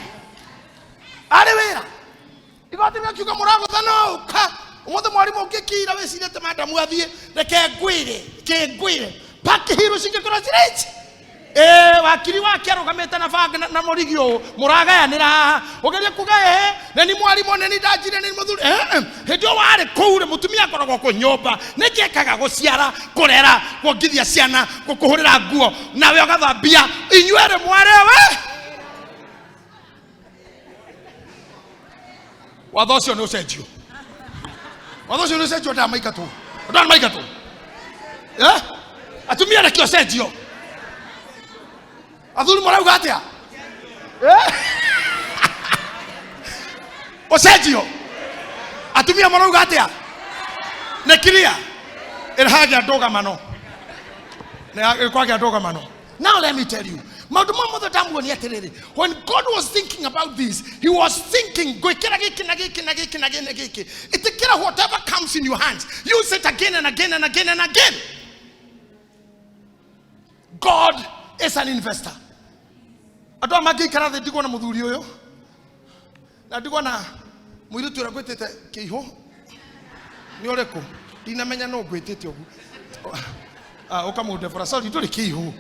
arĩ wĩra. Igoti rĩkiuga mũragũtha no ũka ũmũthĩ mwarimũ ũngĩkira wĩcirĩte madamu athiĩ, reke ngwĩre kĩngwĩre paki hiru cingĩkorwo cirĩ ici. Ĩ, wakiri wake arũgamĩte na banga na mũrigi ũũ mũragayanĩra haha, ũgerie kuga ĩhĩ nĩ ni mwarimũ, nĩ ni ndanjire, nĩ ni mũthuri. Hĩndĩ ĩyo warĩ kũu rĩ, mũtumia akoragwo kũ nyũmba, nĩkĩ ekaga? Gũciara, kũrera, kuongithia ciana, gũkũhũrĩra nguo, nawe ũgathambia. Inyuerĩ mwarewe watho ũcio nĩ ũcenjio, watho ũcio nĩ ũcenjio, ndamaingatwo, ndamaingatwo. Atumia reke ũcenjio. Athuri marauga atĩa? Ũcenjio. Atumia marauga atĩa? Nĩ clear ĩrahagĩa ndũgamano, nĩ kwagĩa ndũgamano. Now let me tell you, maũndũ ma mothe ndamuonia atĩrĩrĩ, when God was thinking about this, he was thinking gwĩkĩra gĩkĩ na gĩkĩ na gĩkĩ na gĩkĩ na gĩkĩ. Ĩtĩkĩra whatever comes in your hands, use it again and again and again and again. God is an investor. Andũ aya mangĩikara thĩ ndigwo na mũthuri ũyũ na ndigwo na mũirĩtu ũrĩa ngwĩtĩte kĩihũ nĩ ũrĩkũ ndinamenya no ngwĩtĩte ũguo. Ah, ũkamũndebora, sorry, ndũrĩ kĩihũ.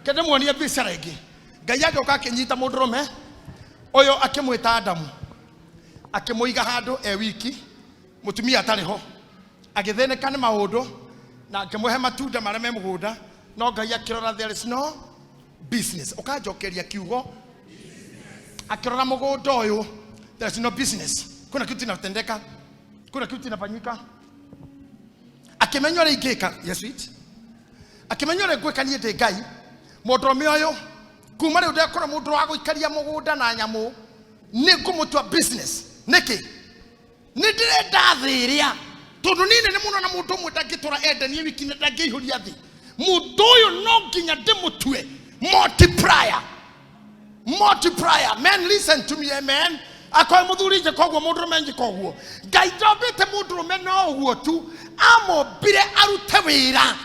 Kende muonie biacara ĩngĩ. Ngai agĩũka akĩnyita mũndũrũme ũyũ akĩmwĩta Adamu, akĩmũiga handũ e wiki, mũtumia atarĩ ho, agĩthĩnĩka nĩ maũndũ na akĩmũhe matunda marĩa me mũgũnda, no Ngai akĩrora there is no business. Ũkanjokeria kiugo, akĩrora mũgũnda ũyũ, there is no business, kuna kitu inatendeka, kuna kitu inafanyika. Akĩmenya ũrĩa ingĩka, yes sweet, akĩmenya ũrĩa ngwĩka niĩ ndĩ Ngai. Mũndũrũme ũyũ kuma rĩu ndekora mũndũ wa gũikaria mũgũnda na nyamũ, nĩ ngũmũtua business. Nĩkĩ? Nĩ ndĩrenda thĩ ĩrĩa, tondũ niĩ nene mũno na mũndũ ũmwe ndangĩtũra endanie wiki na ndangĩihũria thĩ. Mũndũ ũyũ no nginya ndĩmũtue multiplier. Multiplier. Men, listen to me, amen. Akoe mũthuri njĩka ũguo, mũndũrũme njĩka ũguo. Ngai ndombĩte mũndũrũme no ũguo tu, amombire arute wĩra.